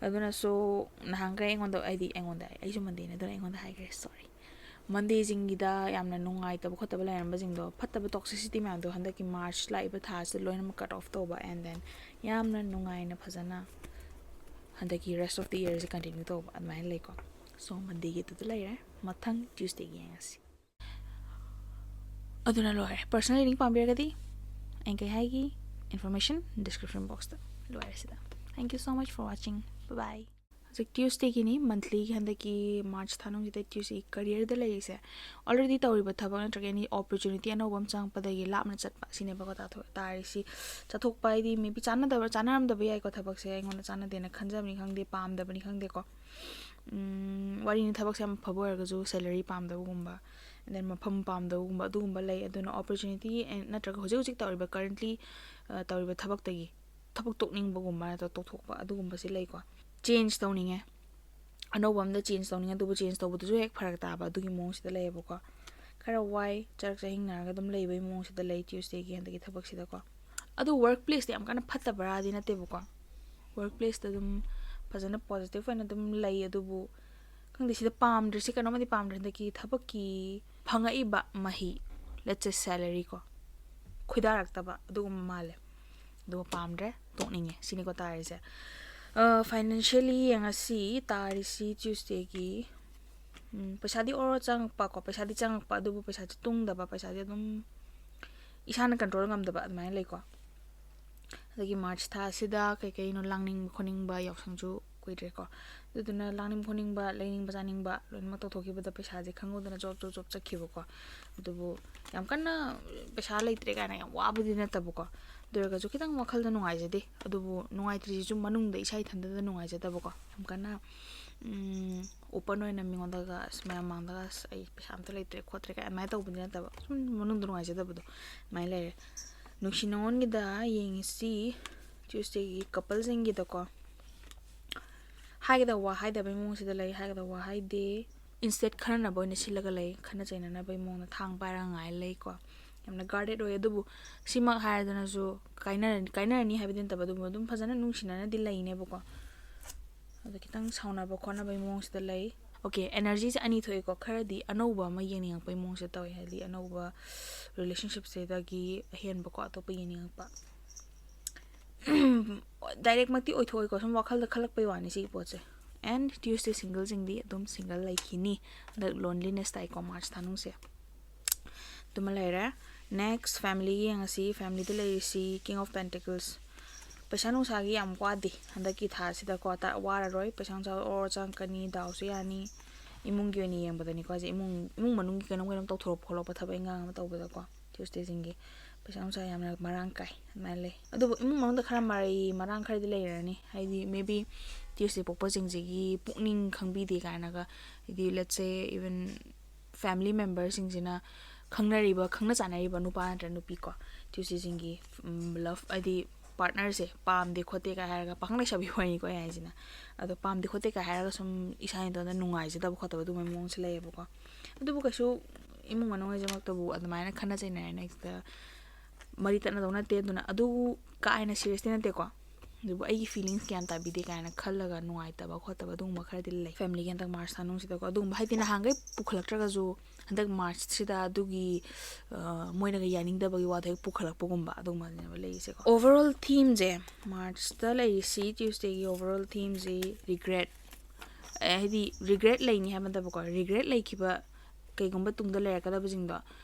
ꯑꯗꯨꯅ so ꯅꯍꯥꯟꯈꯩ ꯑꯩꯉꯣꯟꯗ, ꯍꯥꯏꯗꯤ ꯑꯩꯉꯣꯟꯗ, ꯑꯩꯁꯨ Mondayꯅꯦ, ꯑꯗꯨꯅ ꯑꯩꯉꯣꯟꯗ ꯍꯥꯏꯈ꯭ꯔꯦ, sorry꯫ Mondayꯁꯤꯡꯒꯤꯗ ꯌꯥꯝꯅ ꯅꯨꯡꯉꯥꯏꯇꯕ ꯈꯣꯠꯇꯕ ꯂꯩꯔꯝꯕꯁꯤꯡꯗꯣ, ꯐꯠꯇꯕ toxicity ꯃꯌꯥꯝꯗꯣ ꯍꯟꯗꯛꯀꯤ March ꯂꯥꯛꯏꯕ ꯊꯥꯁꯤꯗ ꯂꯣꯏꯅꯃꯛ cut off ꯇꯧꯕ, and then ꯌꯥꯝꯅ ꯅꯨꯡꯉꯥꯏꯅ ꯐꯖꯅ ꯍꯟꯗꯛꯀꯤ rest of the yearꯁꯦ continue ꯇꯧꯕ, ꯑꯗꯨꯃꯥꯏꯅ ꯂꯩꯀꯣ꯫ So Mondayꯒꯤ ꯑꯗꯨꯗ ꯂꯩꯔꯦ, ꯃꯊꯪ Tuesdayꯒꯤ ꯌꯦꯡꯉꯁꯤ꯫ ꯑꯗꯨꯅ ꯂꯣꯏꯔꯦ꯫ Personal reading ꯄꯥꯝꯕꯤꯔꯒꯗꯤ ꯑꯩꯅ ꯀꯩ ꯍꯥꯏꯒꯤ, information description boxꯇ ꯂꯣꯏꯔꯦ ꯁꯤꯗ꯫ Thank you so much for watching. Bye bye. ꯍꯧꯖꯤꯛ ꯇ꯭ꯌꯨꯁꯗꯦꯒꯤꯅꯤ, ꯃꯟꯊꯂꯤꯒꯤ ꯍꯟꯗꯛꯀꯤ ꯃꯥꯔꯆ ꯊꯥ ꯅꯨꯡꯁꯤꯗ ꯇ꯭ꯌꯨꯁꯗꯦꯒꯤ ꯀꯔꯤꯌꯔꯗ ꯂꯩꯔꯤꯁꯦ꯫ ꯑꯣꯜꯔꯦꯗꯤ ꯇꯧꯔꯤꯕ ꯊꯕꯛ ꯅꯠꯇ꯭ꯔꯒ ꯑꯦꯅꯤ ꯑꯣꯄꯣꯔꯆꯨꯅꯤꯇꯤ ꯑꯅꯧꯕ ꯑꯃ ꯆꯪꯉꯛꯄꯗꯒꯤ ꯂꯥꯞꯅ ꯆꯠꯄ ꯁꯤꯅꯦꯕꯀꯣ ꯇꯥꯊꯣꯛ ꯇꯥꯔꯤꯁꯤ꯫ ꯆꯠꯊꯣꯛꯄ ꯍꯥꯏꯗꯤ maybe ꯆꯥꯟꯅꯗꯕ ꯆꯥꯟꯅꯔꯝꯗꯕ ꯌꯥꯏꯀꯣ, ꯊꯕꯛꯁꯦ ꯑꯩꯉꯣꯟꯗ ꯆꯥꯟꯅꯗꯦꯅ ꯈꯟꯖꯕꯅꯤ ꯈꯪꯗꯦ, ꯄꯥꯝꯗꯕꯅꯤ ꯈꯪꯗꯦꯀꯣ꯫ ꯎꯝ, ꯋꯥꯔꯤꯅꯤ, ꯊꯕꯛꯁꯦ ꯌꯥꯝ ꯐꯕ ꯑꯣꯏꯔꯒꯁꯨ salary ꯄꯥꯝꯗꯕꯒꯨꯝꯕ, and then ꯃꯐꯝ ꯄꯥꯝꯗꯕꯒꯨꯝꯕ ꯑꯗꯨꯒꯨꯝꯕ ꯂꯩ꯫ ꯑꯗꯨꯅ ꯑꯣꯄꯣꯔꯆꯨꯅꯤꯇꯤ ꯅꯠꯇ꯭ꯔꯒ ꯍꯧꯖꯤꯛ ꯍꯧꯖꯤꯛ ꯇꯧꯔꯤꯕ currently ꯇꯧꯔꯤꯕ ꯊꯕꯛꯇꯒꯤ ꯊꯕꯛ ꯇꯣꯛꯅꯤꯡꯕꯒꯨꯝꯕ ꯅꯠꯇ꯭ꯔꯒ ꯇꯣꯛꯊꯣꯛꯄ ꯑꯗꯨꯒꯨꯝꯕꯁꯦ ꯂꯩꯀꯣ꯫ ꯆꯦꯟꯖ ꯇꯧꯅꯤꯡꯉꯦ, ꯑꯅꯧꯕ ꯑꯝꯗ ꯆꯦꯟꯖ ꯇꯧꯅꯤꯡꯉꯦ, ꯑꯗꯨꯕꯨ ꯆꯦꯟꯖ ꯇꯧꯕꯗꯨꯁꯨ ꯍꯦꯛ ꯐꯔꯛ ꯇꯥꯕ ꯑꯗꯨꯒꯤ ꯃꯑꯣꯡꯁꯤꯗ ꯂꯩꯌꯦꯕꯀꯣ꯫ ꯈꯔ ꯋꯥꯏ, ꯆꯔꯛ ꯆꯍꯤꯡꯅꯔꯒ ꯑꯗꯨꯝ ꯂꯩꯕꯒꯤ ꯃꯑꯣꯡꯁꯤꯗ ꯂꯩ ꯇ꯭ꯌꯨꯁꯗꯦꯒꯤ ꯍꯟꯗꯛꯀꯤ ꯊꯕꯛꯁꯤꯗꯀꯣ꯫ ꯑꯗꯨ ꯋꯥꯔꯛ ꯄ꯭ꯂꯦꯁꯇ ꯌꯥꯝ ꯀꯟꯅ ꯐꯠꯇꯕ꯭ꯔꯥꯗꯤ ꯅꯠꯇꯦꯕꯀꯣ, ꯋꯥꯔꯛ ꯄ꯭ꯂꯦꯁꯇ ꯑꯗꯨꯝ ꯐꯖꯅ ꯄꯣꯖꯤꯇꯤꯚ ꯑꯣꯏꯅ ꯑꯗꯨꯝ ꯂꯩ꯫ ꯑꯗꯨꯕꯨ ꯈꯪꯗꯦ, ꯁꯤꯗ ꯄꯥꯝꯗ꯭ꯔꯤꯁꯦ ꯀꯩꯅꯣꯝꯃꯗꯤ ꯄꯥꯝꯗ꯭ꯔꯦ, ꯍꯟꯗꯛꯀꯤ ꯊꯕꯛꯀꯤ ꯐꯪꯉꯛꯏꯕ ꯃꯍꯩ, let's say salary ꯀꯣ, ꯈꯣꯏꯗꯥꯔꯛꯇꯕ ꯑꯗꯨꯒꯨꯝꯕ ꯃꯥꯜꯂꯦ꯫ ꯑꯗꯨꯒ ꯄꯥꯝꯗ꯭ꯔꯦ, ꯇꯣꯛꯅꯤꯡꯉꯦ ꯁꯤꯅꯤꯀꯣ ꯇꯥꯔꯤꯁꯦ꯫ ꯐꯥꯏꯅꯥꯟꯁꯤꯌꯦꯜꯂꯤ ꯌꯦꯡꯉꯁꯤ, ꯇꯥꯔꯤꯁꯤ ꯇ꯭ꯌꯨꯁꯗꯦꯒꯤ ꯎꯝ, ꯄꯩꯁꯥꯗꯤ ꯑꯣꯔ ꯆꯪꯉꯛꯄ ꯀꯣ, ꯄꯩꯁꯥꯗꯤ ꯆꯪꯉꯛꯄ, ꯑꯗꯨꯕꯨ ꯄꯩꯁꯥꯁꯦ ꯇꯨꯡꯗꯕ, ꯄꯩꯁꯥꯁꯦ ꯑꯗꯨꯝ ꯏꯁꯥꯅ ꯀꯟꯇ꯭ꯔꯣꯜ ꯉꯝꯗꯕ ꯑꯗꯨꯃꯥꯏꯅ ꯂꯩꯀꯣ꯫ ꯑꯗꯒꯤ ꯃꯥꯔꯆ ꯊꯥ ꯑꯁꯤꯗ ꯀꯩ ꯀꯩꯅꯣ ꯂꯥꯡꯅꯤꯡꯕ ꯈꯣꯠꯅꯤꯡꯕ ꯌꯥꯎꯁꯪꯁꯨ ꯀꯨꯏꯗ꯭ꯔꯦꯀꯣ꯫ ꯑꯗꯨꯗꯨꯅ ꯂꯥꯡꯅꯤꯡꯕ ꯈꯣꯠꯅꯤꯡꯕ, ꯂꯩꯅꯤꯡꯕ ꯆꯥꯅꯤꯡꯕ ꯂꯣꯏꯅꯃꯛ ꯇꯧꯊꯣꯛꯈꯤꯕꯗ ꯄꯩꯁꯥꯁꯦ ꯈꯪꯍꯧꯗꯅ ꯖꯣꯞ ꯖꯣꯞ ꯖꯣꯞ ꯆꯠꯈꯤꯕꯀꯣ꯫ ꯑꯗꯨꯕꯨ ꯌꯥꯝ ꯀꯟꯅ ꯄꯩꯁꯥ ꯂꯩꯇ꯭ꯔꯦ ꯀꯥꯏꯅ ꯌꯥꯝ ꯋꯥꯕꯗꯤ ꯅꯠꯇꯕꯀꯣ꯫ ꯑꯗꯨ ꯑꯣꯏꯔꯒꯁꯨ ꯈꯤꯇꯪ ꯋꯥꯈꯜꯗ ꯅꯨꯡꯉꯥꯏꯖꯗꯦ꯫ ꯑꯗꯨꯕꯨ ꯅꯨꯡꯉꯥꯏꯇ꯭ꯔꯤꯁꯤꯁꯨ ꯃꯅꯨꯡꯗ ꯏꯁꯥ ꯏꯊꯟꯗꯗ ꯅꯨꯡꯉꯥꯏꯖꯗꯕꯀꯣ꯫ ꯌꯥꯝ ꯀꯟꯅ ꯎꯝ, ꯑꯣꯄꯟ ꯑꯣꯏꯅ ꯃꯤꯉꯣꯟꯗꯒ, ꯑꯁ, ꯃꯌꯥꯝ ꯃꯥꯡꯗꯒ, "ꯑꯁ, ꯑꯩ ꯄꯩꯁꯥ ꯑꯝꯇ ꯂꯩꯇ꯭ꯔꯦ ꯈꯣꯠꯇ꯭ꯔꯦ" ꯀꯥꯏ ꯑꯗꯨꯃꯥꯏꯅ ꯇꯧꯕꯗꯤ ꯅꯠꯇꯕ, ꯁꯨꯝ ꯃꯅꯨꯡꯗ ꯅꯨꯡꯉꯥꯏꯖꯗꯕꯗꯣ ꯑꯗꯨꯃꯥꯏꯅ ꯂꯩꯔꯦ꯫ ꯅꯨꯡꯁꯤ ꯅꯨꯡꯉꯣꯟꯒꯤꯗ ꯌꯦꯡꯉꯤꯁꯤ ꯇ꯭ꯌꯨꯁꯗꯦꯒꯤ ꯀꯄꯜꯁꯤꯡꯒꯤꯗꯀꯣ꯫ ꯍꯥꯏꯒꯗꯕ ꯋꯥ ꯍꯥꯏꯗꯕꯩ ꯃꯑꯣꯡꯁꯤꯗ ꯂꯩ, ꯍꯥꯏꯒꯗꯕ ꯋꯥ ꯍꯥꯏꯗꯦ꯫ ꯏꯟꯁꯇꯦꯠ ꯈꯟꯅꯅꯕ ꯑꯣꯏꯅ ꯁꯤꯜꯂꯒ ꯂꯩ, ꯈꯟꯅ ꯆꯩꯅꯅꯕꯩ ꯃꯑꯣꯡꯗ ꯊꯥꯡ ꯄꯥꯏꯔꯒ ꯉꯥꯏ ꯂꯩꯀꯣ꯫ ꯌꯥꯝꯅ ꯒꯥꯔꯗꯦꯠ ꯑꯣꯏ꯫ ꯑꯗꯨꯕꯨ ꯁꯤꯃꯛ ꯍꯥꯏꯔꯗꯅꯁꯨ ꯀꯥꯏꯅꯔꯅꯤ, ꯀꯥꯏꯅꯔꯅꯤ ꯍꯥꯏꯕꯗꯤ ꯅꯠꯇꯕ, ꯑꯗꯨꯕꯨ ꯑꯗꯨꯝ ꯐꯖꯅ ꯅꯨꯡꯁꯤꯅꯅꯗꯤ ꯂꯩꯅꯦꯕꯀꯣ꯫ ꯑꯗꯣ ꯈꯤꯇꯪ ꯁꯥꯎꯅꯕ ꯈꯣꯠꯅꯕꯒꯤ ꯃꯑꯣꯡꯁꯤꯗ ꯂꯩ꯫ ꯑꯣꯀꯦ, ꯑꯦꯅꯔꯖꯤꯁꯦ ꯑꯅꯤ ꯊꯣꯛꯑꯦꯀꯣ꯫ ꯈꯔꯗꯤ ꯑꯅꯧꯕ ꯑꯃ ꯌꯦꯡꯅꯤꯡꯉꯛꯄꯒꯤ ꯃꯑꯣꯡꯁꯤꯗ ꯇꯧꯋꯦ, ꯍꯥꯏꯗꯤ ꯑꯅꯧꯕ ꯔꯤꯂꯦꯁꯟꯁꯤꯞꯁꯤꯗꯒꯤ ꯑꯍꯦꯟꯕꯀꯣ, ꯑꯇꯣꯞꯄ ꯌꯦꯡꯅꯤꯡꯉꯛꯄ꯫ ꯗꯥꯏꯔꯦꯛꯃꯛꯇꯤ ꯑꯣꯏꯊꯣꯛꯑꯣꯏꯀꯣ, ꯁꯨꯝ ꯋꯥꯈꯜꯗ ꯈꯜꯂꯛꯄꯩ ꯋꯥꯅꯤ ꯁꯤꯒꯤ ꯄꯣꯠꯁꯦ꯫ ꯑꯦꯟ ꯇ꯭ꯌꯨꯁꯗꯦ ꯁꯤꯡꯒꯜꯁꯤꯡꯗꯤ ꯑꯗꯨꯝ ꯁꯤꯡꯒꯜ ꯂꯩꯈꯤꯅꯤ꯫ ꯍꯟꯗꯛ ꯂꯣꯟꯂꯤꯅꯦꯁ ꯇꯥꯏꯀꯣ ꯃꯥꯔꯆ ꯊꯥꯅꯨꯡꯁꯦ꯫ ꯑꯗꯨꯃ ꯂꯩꯔꯦ꯫ ꯅꯦꯛꯁ ꯐꯦꯃꯤꯂꯤ ꯌꯦꯡꯉꯁꯤ꯫ ꯐꯦꯃꯤꯂꯤꯗ ꯂꯩꯔꯤꯁꯤ King of Pentacles꯫ ꯄꯩꯁꯥ ꯅꯨꯡꯁꯥꯒꯤ ꯌꯥꯝ ꯋꯥꯗꯦ ꯍꯟꯗꯛꯀꯤ ꯊꯥꯁꯤꯗꯀꯣ꯫ ꯋꯥꯔꯔꯣꯏ꯫ ꯄꯩꯁꯥ ꯅꯨꯡꯁꯥ ꯑꯣꯔ ꯆꯪꯉꯛꯀꯅꯤ꯫ ꯗꯥꯎꯁꯨ ꯌꯥꯅꯤ꯫ ꯏꯃꯨꯡꯒꯤ ꯑꯣꯏꯅ ꯌꯦꯡꯕꯗꯅꯤꯀꯣ꯫ ꯍꯥꯏꯁꯦ ꯏꯃꯨꯡ ꯏꯃꯨꯡ ꯃꯅꯨꯡꯒꯤ ꯀꯩꯅꯣꯝ ꯀꯩꯅꯣꯝ ꯇꯧꯊꯣꯔꯛꯄ ꯈꯣꯠꯂꯛꯄ, ꯊꯕꯛ ꯏꯪꯈꯥꯡ ꯑꯃ ꯇꯧꯕꯗꯀꯣ꯫ ꯇ꯭ꯌꯨꯁꯗꯦꯁꯤꯡꯒꯤ ꯄꯩꯁꯥ ꯅꯨꯡꯁꯥ ꯌꯥꯝꯅ ꯃꯔꯥꯡ ꯀꯥꯏ ꯑꯗꯨꯃꯥꯏꯅ ꯂꯩ꯫ ꯑꯗꯨꯕꯨ ꯏꯃꯨꯡ ꯃꯅꯨꯡꯗ ꯈꯔ ꯃꯔꯩ ꯃꯔꯥꯡ ꯈꯔꯗꯤ ꯂꯩꯔꯅꯤ꯫ ꯍꯥꯏꯗꯤ maybe ꯇ꯭ꯌꯨꯁꯗꯦ ꯄꯣꯛꯄꯁꯤꯡꯁꯤꯒꯤ ꯄꯨꯛꯅꯤꯡ ꯈꯪꯕꯤꯗꯦ ꯀꯥꯏꯅꯒ, ꯍꯥꯏꯗꯤ let's say even family memberꯁꯤꯡꯁꯤꯅ ꯈꯪꯅꯔꯤꯕ, ꯈꯪꯅ ꯆꯥꯟꯅꯔꯤꯕ ꯅꯨꯄꯥ ꯅꯠꯇ꯭ꯔ ꯅꯨꯄꯤ ꯀꯣ, ꯇ꯭ꯌꯨꯁꯗꯦꯁꯤꯡꯒꯤ ꯂꯞ ꯍꯥꯏꯗꯤ ꯄꯥꯔꯠꯅꯔꯁꯦ ꯄꯥꯝꯗꯦ ꯈꯣꯠꯇꯦ ꯀꯥꯏ ꯍꯥꯏꯔꯒ, ꯄꯥꯈꯪ ꯂꯩꯁꯥꯕꯤ ꯋꯥꯔꯤꯅꯤꯀꯣ ꯑꯩ ꯍꯥꯏꯁꯤꯅ꯫ ꯑꯗꯣ ꯄꯥꯝꯗꯦ ꯈꯣꯠꯇꯦ ꯀꯥꯏ ꯍꯥꯏꯔꯒ ꯁꯨꯝ ꯏꯁꯥ ꯏꯇꯣꯟꯗ ꯅꯨꯡꯉꯥꯏꯖꯗꯕ ꯈꯣꯠꯇꯕ ꯑꯗꯨꯒꯨꯝꯕꯩ ꯃꯑꯣꯡꯁꯦ ꯂꯩꯌꯦꯕꯀꯣ꯫ ꯑꯗꯨꯕꯨ ꯀꯩꯁꯨ ꯏꯃꯨꯡ ꯃꯅꯨꯡ ꯍꯥꯏꯁꯤꯃꯛꯇꯕꯨ ꯑꯗꯨꯃꯥꯏꯅ ꯈꯠꯅ ꯆꯩꯅꯔꯦꯅ ꯍꯦꯛꯇ ꯃꯔꯤ ꯇꯠꯅꯗꯧ ꯅꯠꯇꯦ꯫ ꯑꯗꯨꯅ ꯑꯗꯨ ꯀꯥ ꯍꯦꯟꯅ ꯁꯤꯔꯤꯌꯁꯇꯤ ꯅꯠꯇꯦꯀꯣ꯫ ꯑꯗꯨꯕꯨ ꯑꯩꯒꯤ ꯐꯤꯂꯤꯡꯁ ꯒ꯭ꯌꯥꯟ ꯇꯥꯕꯤꯗꯦ ꯀꯥꯏꯅ ꯈꯜꯂꯒ ꯅꯨꯡꯉꯥꯏꯇꯕ ꯈꯣꯠꯇꯕ ꯑꯗꯨꯒꯨꯝꯕ ꯈꯔꯗꯤ ꯂꯩ꯫ ꯐꯦꯃꯤꯂꯤꯒꯤ ꯍꯟꯗꯛ ꯃꯥꯔꯆ ꯊꯥꯅꯨꯡꯁꯤꯗꯀꯣ ꯑꯗꯨꯒꯨꯝꯕ, ꯍꯥꯏꯗꯤ ꯅꯍꯥꯟꯈꯩ ꯄꯨꯈꯠꯂꯛꯇ꯭ꯔꯒꯁꯨ ꯍꯟꯗꯛ ꯃꯥꯔꯆꯁꯤꯗ ꯑꯗꯨꯒꯤ, ꯑ, ꯃꯣꯏꯅꯒ ꯌꯥꯅꯤꯡꯗꯕꯒꯤ ꯋꯥꯗꯣ ꯍꯦꯛ ꯄꯨꯈꯠꯂꯛꯄꯒꯨꯝꯕ ꯑꯗꯨꯒꯨꯝꯕꯅꯦꯕ ꯂꯩꯔꯤꯁꯦꯀꯣ꯫ Overall themeꯁꯦ, ꯃꯥꯔꯆꯇ ꯂꯩꯔꯤꯁꯤ, ꯇ꯭ꯌꯨꯁꯗꯦꯒꯤ overall themeꯁꯤ regret꯫ ꯑꯦ, ꯍꯥꯏꯗꯤ regret ꯂꯩꯅꯤ ꯍꯥꯏꯕ ꯅꯠꯇꯕꯀꯣ, regret ꯂꯩꯈꯤꯕ ꯀꯩꯒꯨꯝꯕ ꯇꯨꯡꯗ ꯂꯩꯔꯛꯀꯗꯕꯁꯤꯡꯗꯣ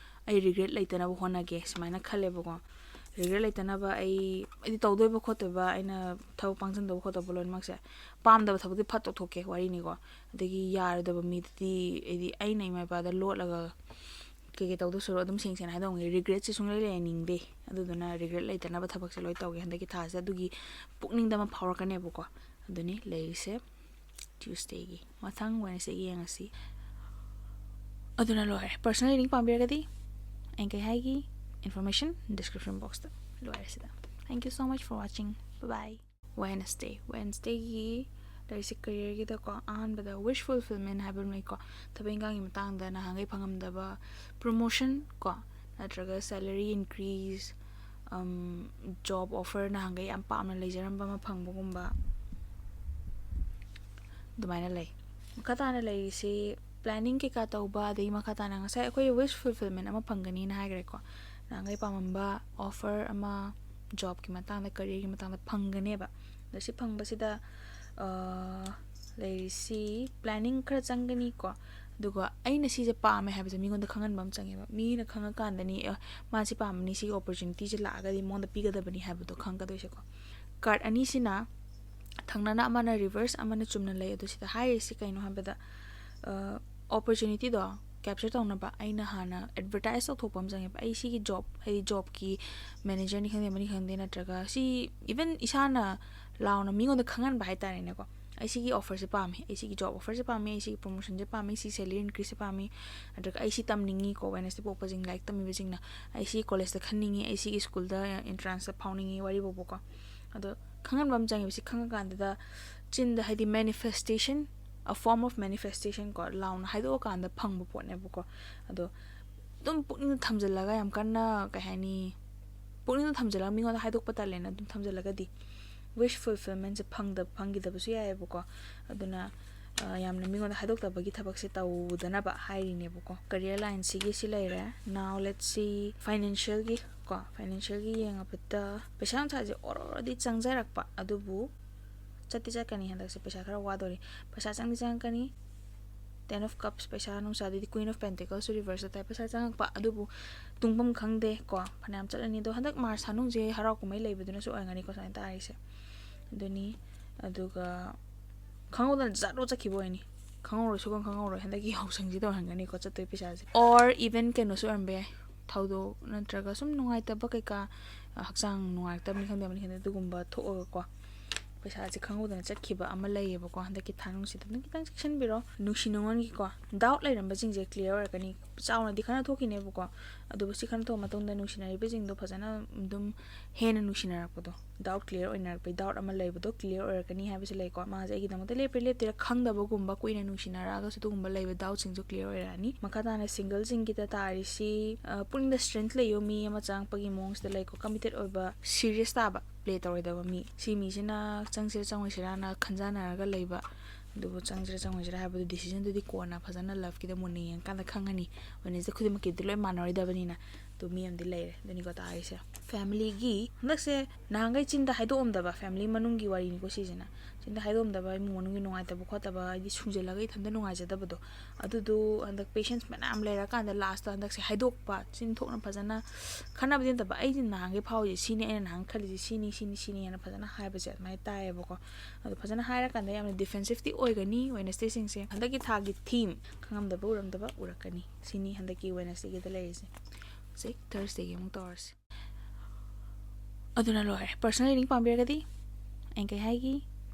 ꯑꯩ regret ꯂꯩꯇꯅꯕ ꯍꯣꯠꯅꯒꯦ ꯁꯨꯃꯥꯏꯅ ꯈꯜꯂꯦꯕꯀꯣ꯫ Regret ꯂꯩꯇꯅꯕ ꯑꯩ, ꯑꯩꯗꯤ ꯇꯧꯗꯣꯏꯕ ꯈꯣꯠꯇꯣꯏꯕ, ꯑꯩꯅ ꯊꯕꯛ ꯄꯥꯡꯁꯤꯟꯗꯧꯕ ꯈꯣꯠꯇꯧꯕ ꯂꯣꯏꯅꯃꯛꯁꯦ, ꯄꯥꯝꯗꯕ ꯊꯕꯛꯇꯤ ꯐꯠ ꯇꯣꯛꯊꯣꯛꯀꯦ ꯋꯥꯔꯤꯅꯤꯀꯣ꯫ ꯑꯗꯒꯤ ꯌꯥꯔꯣꯏꯗꯕ ꯃꯤꯗꯨꯗꯤ, ꯍꯥꯏꯗꯤ ꯑꯩꯅ ꯏꯃꯥ ꯏꯄꯥꯗ ꯂꯣꯠꯂꯒ ꯀꯩꯀꯩ ꯇꯧꯗꯧ ꯁꯔꯨꯛ ꯑꯗꯨꯝ ꯁꯦꯡ ꯁꯦꯡꯅ ꯍꯥꯏꯗꯣꯛꯑꯝꯒꯦ꯫ Regretꯁꯦ ꯁꯨꯡꯂꯩ ꯂꯩꯍꯟꯅꯤꯡꯗꯦ꯫ ꯑꯗꯨꯗꯨꯅ regret ꯂꯩꯇꯅꯕ ꯊꯕꯛꯁꯦ ꯂꯣꯏ ꯇꯧꯒꯦ ꯍꯟꯗꯛꯀꯤ ꯊꯥꯁꯦ꯫ ꯑꯗꯨꯒꯤ ꯄꯨꯛꯅꯤꯡꯗ ꯑꯃ ꯐꯥꯎꯔꯛꯀꯅꯦꯕꯀꯣ꯫ ꯑꯗꯨꯅꯤ ꯂꯩꯔꯤꯁꯦ ꯇ꯭ꯌꯨꯁꯗꯦꯒꯤ꯫ ꯃꯊꯪ ꯋꯦꯅꯁꯗꯦꯒꯤ ꯌꯦꯡꯉꯁꯤ꯫ ꯑꯗꯨꯅ ꯂꯣꯏꯔꯦ꯫ Personal reading ꯄꯥꯝꯕꯤꯔꯒꯗꯤ ꯑꯩꯅ ꯀꯩ ꯍꯥꯏꯒꯤ, information description boxꯇ ꯂꯣꯏꯔꯦ ꯁꯤꯗ꯫ Thank you so much for watching. Bye bye. Wednesday, Wednesdayꯒꯤ ꯂꯩꯔꯤꯁꯦ careerꯒꯤꯗꯀꯣ꯫ ꯑꯍꯥꯟꯕꯗ wish fulfillment ꯍꯥꯏꯕ ꯑꯃ ꯂꯩꯀꯣ꯫ ꯊꯕꯛ ꯏꯟꯈꯥꯡꯒꯤ ꯃꯇꯥꯡꯗ ꯅꯍꯥꯟꯈꯩ ꯐꯪꯉꯝꯗꯕ promotion ꯀꯣ, ꯅꯠꯇ꯭ꯔꯒ salary increase, ꯎꯝ, job offer ꯅꯍꯥꯟꯈꯩ ꯌꯥꯝ ꯄꯥꯝꯅ ꯂꯩꯖꯔꯝꯕ ꯑꯃ ꯐꯪꯕꯒꯨꯝꯕ ꯑꯗꯨꯃꯥꯏꯅ ꯂꯩ꯫ ꯃꯈꯥ ꯇꯥꯅ ꯂꯩꯔꯤꯁꯤ planning ꯀꯩꯀꯥ ꯇꯧꯕ, ꯑꯗꯒꯤ ꯃꯈꯥ ꯇꯥꯅ ꯉꯁꯥꯏ ꯑꯩꯈꯣꯏ wish fulfillment ꯑꯃ ꯐꯪꯒꯅꯤꯅ ꯍꯥꯏꯈ꯭ꯔꯦꯀꯣ꯫ ꯅꯍꯥꯟꯈꯩ ꯄꯥꯝꯃꯝꯕ offer ꯑꯃ jobꯀꯤ ꯃꯇꯥꯡꯗ, careerꯒꯤ ꯃꯇꯥꯡꯗ ꯐꯪꯒꯅꯦꯕ꯫ ꯑꯗꯣ ꯁꯤ ꯐꯪꯕꯁꯤꯗ, ꯑ, ꯂꯩꯔꯤꯁꯤ planning ꯈꯔ ꯆꯪꯒꯅꯤꯀꯣ꯫ ꯑꯗꯨꯒ ꯑꯩꯅ ꯁꯤꯁꯦ ꯄꯥꯝꯃꯦ ꯍꯥꯏꯕꯁꯦ ꯃꯤꯉꯣꯟꯗ ꯈꯪꯍꯟꯕ ꯑꯃ ꯆꯪꯉꯦꯕ꯫ ꯃꯤꯅ ꯈꯪꯉꯀꯥꯟꯗꯅꯤ, ꯑꯦ, ꯃꯥ ꯁꯤ ꯄꯥꯝꯕꯅꯤ, ꯁꯤꯒꯤ opportunityꯁꯦ ꯂꯥꯛꯑꯒꯗꯤ ꯃꯉꯣꯟꯗ ꯄꯤꯒꯗꯕꯅꯤ ꯍꯥꯏꯕꯗꯣ ꯈꯪꯒꯗꯣꯏꯁꯦꯀꯣ꯫ ꯀꯥꯔꯠ ꯑꯅꯤꯁꯤꯅ ꯊꯪꯅꯅ ꯑꯃꯅ ꯔꯤꯚꯔꯁ ꯑꯃꯅ ꯆꯨꯝꯅ ꯂꯩ꯫ ꯑꯗꯨ ꯁꯤꯗ ꯍꯥꯏꯔꯤꯁꯤ ꯀꯩꯅꯣ ꯍꯥꯏꯕꯗ, ꯑꯣꯄꯣꯔꯆꯨꯅꯤꯇꯤꯗꯣ ꯀꯦꯞꯆꯔ ꯇꯧꯅꯕ ꯑꯩꯅ ꯍꯥꯟꯅ ꯑꯦꯗꯚꯔꯇꯥꯏꯁ ꯇꯧꯊꯣꯛꯄ ꯑꯃ ꯆꯪꯉꯦꯕ꯫ ꯑꯩ ꯁꯤꯒꯤ ꯖꯣꯕ, ꯍꯥꯏꯗꯤ ꯖꯣꯕꯀꯤ ꯃꯦꯅꯦꯖꯔꯅꯤ ꯈꯪꯗꯦ, ꯑꯃꯅꯤ ꯈꯪꯗꯦ, ꯅꯠꯇ꯭ꯔꯒ ꯁꯤ ꯏꯚꯟ ꯏꯁꯥꯅ ꯂꯥꯎꯅ ꯃꯤꯉꯣꯟꯗ ꯈꯪꯍꯟꯕ ꯍꯥꯏꯇꯥꯔꯦꯅꯦꯀꯣ꯫ "ꯑꯩ ꯁꯤꯒꯤ ꯑꯣꯐꯔꯁꯦ ꯄꯥꯝꯃꯤ, ꯑꯩ ꯁꯤꯒꯤ ꯖꯣꯕ ꯑꯣꯐꯔꯁꯦ ꯄꯥꯝꯃꯤ, ꯑꯩ ꯁꯤꯒꯤ ꯄ꯭ꯔꯣꯃꯣꯁꯟꯁꯦ ꯄꯥꯝꯃꯤ, ꯁꯤ ꯁꯦꯂꯔꯤ ꯏꯟꯀ꯭ꯔꯤꯁꯁꯦ ꯄꯥꯝꯃꯤ", ꯅꯠꯇ꯭ꯔꯒ "ꯑꯩ ꯁꯤ ꯇꯝꯅꯤꯡꯉꯤꯀꯣ", ꯋꯦꯅꯁꯗꯦ ꯄꯣꯛꯄꯁꯤꯡ, ꯂꯥꯏꯔꯤꯛ ꯇꯝꯃꯤꯕꯁꯤꯡꯅ "ꯑꯩ ꯁꯤꯒꯤ ꯀꯣꯂꯦꯖꯇ ꯈꯟꯅꯤꯡꯉꯤ, ꯑꯩ ꯁꯤꯒꯤ ꯁ꯭ꯀꯨꯜꯗ ꯑꯦꯟꯇ꯭ꯔꯥꯟꯁꯇ ꯐꯥꯎꯅꯤꯡꯉꯤ", ꯋꯥꯔꯤꯕꯨꯕꯀꯣ꯫ ꯑꯗꯣ ꯈꯪꯍꯟꯕ ꯑꯃ ꯆꯪꯉꯦꯕ꯫ ꯁꯤ ꯈꯪꯉꯀꯥꯟꯗꯨꯗ ꯆꯤꯟꯗ, ꯍꯥꯏꯗꯤ manifestation, a form of manifestation ꯀꯣ, ꯂꯥꯎꯅ ꯍꯥꯏꯗꯣꯛꯑꯀꯥꯟꯗ ꯐꯪꯕ ꯄꯣꯠꯅꯦꯕꯀꯣ꯫ ꯑꯗꯣ ꯑꯗꯨꯝ ꯄꯨꯛꯅꯤꯡꯗ ꯊꯝꯖꯤꯜꯂꯒ, ꯌꯥꯝ ꯀꯟꯅ, ꯀꯩ ꯍꯥꯏꯅꯤ, ꯄꯨꯛꯅꯤꯡꯗ ꯊꯝꯖꯤꯜꯂꯒ ꯃꯤꯉꯣꯟꯗ ꯍꯥꯏꯗꯣꯛꯄ ꯇꯜꯂꯦꯅ ꯑꯗꯨꯝ ꯊꯝꯖꯤꯜꯂꯒꯗꯤ wish fulfillmentꯁꯦ ꯐꯪꯗꯕ, ꯐꯪꯈꯤꯗꯕꯁꯨ ꯌꯥꯏꯑꯕꯀꯣ꯫ ꯑꯗꯨꯅ ꯑ, ꯌꯥꯝꯅ ꯃꯤꯉꯣꯟꯗ ꯍꯥꯏꯗꯣꯛꯇꯕꯒꯤ ꯊꯕꯛꯁꯦ ꯇꯧꯗꯅꯕ ꯍꯥꯏꯔꯤꯅꯦꯕꯀꯣ꯫ ꯀꯦꯔꯤꯌꯔ ꯂꯥꯏꯟꯁꯤꯒꯤ ꯁꯤ ꯂꯩꯔꯦ꯫ Now let's see financialꯒꯤ ꯀꯣ, financialꯒꯤ ꯌꯦꯡꯉꯕꯗ ꯄꯩꯁꯥ ꯅꯨꯡꯁꯥꯁꯦ ꯑꯣꯔꯣꯔꯣꯗꯤ ꯆꯪꯖꯔꯛꯄ, ꯑꯗꯨꯕꯨ ꯆꯠꯇꯤ ꯆꯠꯀꯅꯤ꯫ ꯍꯟꯗꯛꯁꯦ ꯄꯩꯁꯥ ꯈꯔ ꯋꯥꯗꯣꯔꯤ꯫ ꯄꯩꯁꯥ ꯆꯪꯗꯤ ꯆꯪꯉꯛꯀꯅꯤ꯫ Ten of Cups, ꯄꯩꯁꯥ ꯅꯨꯡꯁꯥꯗꯨꯗꯤ Queen of Pentaclesꯁꯨ reverseꯇ ꯇꯥꯏ꯫ ꯄꯩꯁꯥ ꯆꯪꯉꯛꯄ, ꯑꯗꯨꯕꯨ ꯇꯨꯡꯐꯝ ꯈꯪꯗꯦ ꯀꯣ꯫ ꯐꯅꯌꯥꯝ ꯆꯠꯂꯅꯤ꯫ ꯑꯗꯣ ꯍꯟꯗꯛ ꯃꯥꯔꯁ ꯊꯥꯅꯨꯡꯁꯦ ꯍꯔꯥꯎ ꯀꯨꯝꯍꯩ ꯂꯩꯕꯗꯨꯅꯁꯨ ꯑꯣꯏꯔꯝꯒꯅꯤꯀꯣ ꯁꯨꯃꯥꯏꯅ ꯇꯥꯔꯤꯁꯦ꯫ ꯑꯗꯨꯅꯤ꯫ ꯑꯗꯨꯒ ꯈꯪꯍꯧꯗꯅ ꯖꯥꯠ ꯂꯣ ꯆꯠꯈꯤꯕ ꯑꯣꯏꯅꯤ꯫ ꯈꯪꯍꯧꯔꯣꯏ, ꯁꯨꯈꯪ ꯈꯪꯍꯧꯔꯣꯏ꯫ ꯍꯟꯗꯛꯀꯤ ꯌꯥꯎꯁꯪꯁꯤꯗ ꯑꯣꯏꯔꯝꯒꯅꯤꯀꯣ ꯆꯠꯇꯣꯏ ꯄꯩꯁꯥꯁꯦ꯫ Or even ꯀꯩꯅꯣꯁꯨ ꯑꯣꯏꯔꯝꯕ ꯌꯥꯏ, ꯊꯧꯗꯣꯛ ꯅꯠꯇ꯭ꯔꯒ ꯁꯨꯝ ꯅꯨꯡꯉꯥꯏꯇꯕ ꯀꯩꯀꯥ, ꯑ, ꯍꯛꯆꯥꯡ ꯅꯨꯡꯉꯥꯏꯔꯛꯇꯕꯅꯤ ꯈꯪꯗꯦ, ꯑꯃꯅꯤ ꯈꯪꯗꯦ, ꯑꯗꯨꯒꯨꯝꯕ ꯊꯣꯛꯑꯒꯀꯣ ꯄꯩꯁꯥꯁꯦ ꯈꯪꯍꯧꯗꯅ ꯆꯠꯈꯤꯕ ꯑꯃ ꯂꯩꯌꯦꯕꯀꯣ꯫ ꯍꯟꯗꯛꯀꯤ ꯊꯥꯅꯨꯡꯁꯤꯗ ꯑꯗꯨꯝ ꯈꯤꯇꯪ ꯆꯦꯛꯁꯤꯟꯕꯤꯔꯣ꯫ ꯅꯨꯡꯁꯤ ꯅꯨꯡꯉꯣꯟꯒꯤꯀꯣ ꯗꯥꯎꯠ ꯂꯩꯔꯝꯕꯁꯤꯡꯁꯦ ꯀ꯭ꯂꯤꯌꯥꯔ ꯑꯣꯏꯔꯛꯀꯅꯤ꯫ ꯆꯥꯎꯅꯗꯤ ꯈꯟꯅ ꯊꯣꯛꯈꯤꯅꯦꯕꯀꯣ, ꯑꯗꯨꯕꯨ ꯁꯤ ꯈꯟꯅ ꯊꯣꯛꯑ ꯃꯇꯨꯡꯗ ꯅꯨꯡꯁꯤꯅꯔꯤꯕꯁꯤꯡꯗꯣ ꯐꯖꯅ ꯑꯗꯨꯝ ꯍꯦꯟꯅ ꯅꯨꯡꯁꯤꯅꯔꯛꯄꯗꯣ, ꯗꯥꯎꯠ ꯀ꯭ꯂꯤꯌꯥꯔ ꯑꯣꯏꯅꯔꯛꯄꯩ ꯗꯥꯎꯠ ꯑꯃ ꯂꯩꯕꯗꯣ ꯀ꯭ꯂꯤꯌꯥꯔ ꯑꯣꯏꯔꯛꯀꯅꯤ ꯍꯥꯏꯕꯁꯦ ꯂꯩꯀꯣ꯫ ꯃꯥꯁꯦ ꯑꯩꯒꯤꯗꯃꯛꯇ ꯂꯦꯞꯄꯤꯔꯥ ꯂꯦꯞꯇꯦꯔꯥ ꯈꯪꯗꯕꯒꯨꯝꯕ, ꯀꯨꯏꯅ ꯅꯨꯡꯁꯤꯅꯔꯛꯑꯒꯁꯨ ꯑꯗꯨꯒꯨꯝꯕ ꯂꯩꯕ ꯗꯥꯎꯠꯁꯤꯡꯁꯨ ꯀ꯭ꯂꯤꯌꯥꯔ ꯑꯣꯏꯔꯛꯑꯅꯤ꯫ ꯃꯈꯥ ꯇꯥꯅ ꯁꯤꯡꯒꯜꯁꯤꯡꯒꯤꯗ ꯇꯥꯔꯤꯁꯤ, ꯑ, ꯄꯨꯛꯅꯤꯡꯗ ꯁ꯭ꯇꯔꯦꯡꯊ ꯂꯩꯌꯣ, ꯃꯤ ꯑꯃ ꯆꯪꯉꯛꯄꯒꯤ ꯃꯑꯣꯡꯁꯤꯗ ꯂꯩꯀꯣ꯫ ꯀꯃꯤꯇꯦꯠ ꯑꯣꯏꯕ, ꯁꯤꯔꯤꯌꯁ ꯇꯥꯕ ꯄ꯭ꯂꯦ ꯇꯧꯔꯣꯏꯗꯕ ꯃꯤ꯫ ꯁꯤ ꯃꯤꯁꯤꯅ ꯆꯪꯁꯤꯔꯥ ꯆꯪꯉꯣꯏꯁꯤꯔꯥꯅ ꯈꯟꯖꯥꯟꯅꯔꯒ ꯂꯩꯕ, ꯑꯗꯨꯕꯨ ꯆꯪꯁꯤꯔꯥ ꯆꯪꯉꯣꯏꯁꯤꯔꯥ ꯍꯥꯏꯕꯗꯨ ꯗꯤꯁꯤꯖꯟꯗꯨꯗꯤ ꯀꯣꯟꯅ ꯐꯖꯅ ꯂꯞꯀꯤꯗ ꯃꯨꯟꯅ ꯌꯦꯡꯉꯀꯥꯟꯗ ꯈꯪꯉꯅꯤ꯫ ꯋꯦꯅꯁꯗꯦ ꯈꯨꯗꯤꯡꯃꯛꯀꯤꯗꯤ ꯂꯣꯏ ꯃꯥꯟꯅꯔꯣꯏꯗꯕꯅꯤꯅ꯫ ꯑꯗꯨ ꯃꯤ ꯑꯃꯗꯤ ꯂꯩꯔꯦ꯫ ꯑꯗꯨꯅꯤꯀꯣ ꯇꯥꯔꯤꯁꯦ꯫ ꯐꯦꯃꯤꯂꯤꯒꯤ ꯍꯟꯗꯛꯁꯦ ꯅꯍꯥꯟꯈꯩ ꯆꯤꯟꯗ ꯍꯥꯏꯗꯣꯛꯑꯝꯗꯕ, ꯐꯦꯃꯤꯂꯤ ꯃꯅꯨꯡꯒꯤ ꯋꯥꯔꯤꯅꯤꯀꯣ ꯁꯤꯁꯤꯅ꯫ ꯆꯤꯟꯗ ꯍꯥꯏꯗꯣꯛꯑꯝꯗꯕ, ꯏꯃꯨꯡ ꯃꯅꯨꯡꯒꯤ ꯅꯨꯡꯉꯥꯏꯇꯕ ꯈꯣꯠꯇꯕ, ꯍꯥꯏꯗꯤ ꯁꯨꯡꯖꯜꯂꯒ ꯏꯊꯟꯇ ꯅꯨꯡꯉꯥꯏꯖꯗꯕꯗꯣ, ꯑꯗꯨꯗꯨ ꯍꯟꯗꯛ ꯄꯦꯁꯦꯟꯁ ꯃꯌꯥꯝ ꯂꯩꯔꯀꯥꯟꯗ ꯂꯥꯁꯇ ꯍꯟꯗꯛꯁꯦ ꯍꯥꯏꯗꯣꯛꯄ, ꯆꯤꯟ ꯊꯣꯛꯅ ꯐꯖꯅ, ꯈꯟꯅꯕꯗꯤ ꯅꯠꯇꯕ, ꯑꯩꯁꯦ ꯅꯍꯥꯟꯈꯩ ꯐꯥꯎꯔꯤꯁꯦ ꯁꯤꯅꯤ, ꯑꯩꯅ ꯅꯍꯥꯟ ꯈꯜꯂꯤꯁꯦ ꯁꯤꯅꯤ, ꯁꯤꯅꯤ, ꯁꯤꯅꯤ ꯍꯥꯏꯅ ꯐꯖꯅ ꯍꯥꯏꯕꯁꯦ ꯑꯗꯨꯃꯥꯏꯅ ꯇꯥꯏꯌꯦꯕꯀꯣ꯫ ꯑꯗꯣ ꯐꯖꯅ ꯍꯥꯏꯔꯀꯥꯟꯗ ꯌꯥꯝꯅ ꯗꯤꯐꯦꯟꯁꯤꯞꯇꯤ ꯑꯣꯏꯒꯅꯤ ꯋꯦꯅꯁꯗꯦꯁꯤꯡꯁꯦ꯫ ꯍꯟꯗꯛꯀꯤ ꯊꯥꯒꯤ ꯊꯤꯝ "ꯈꯪꯉꯝꯗꯕ ꯎꯔꯝꯗꯕ ꯎꯔꯛꯀꯅꯤ", ꯁꯤꯅꯤ ꯍꯟꯗꯛꯀꯤ ꯋꯦꯅꯁꯗꯦꯒꯤꯗ ꯂꯩꯔꯤꯁꯦ꯫ ꯍꯧꯖꯤꯛ ꯊꯔꯁꯗꯦꯒꯤ ꯑꯃꯨꯛ ꯇꯧꯔꯁꯤ꯫ ꯑꯗꯨꯅ ꯂꯣꯏꯔꯦ꯫ ꯄꯔꯁꯅꯦꯜ ꯔꯤꯗꯤꯡ ꯄꯥꯝꯕꯤꯔꯒꯗꯤ ꯑꯩꯅ ꯀꯩ ꯍꯥꯏꯒꯤ,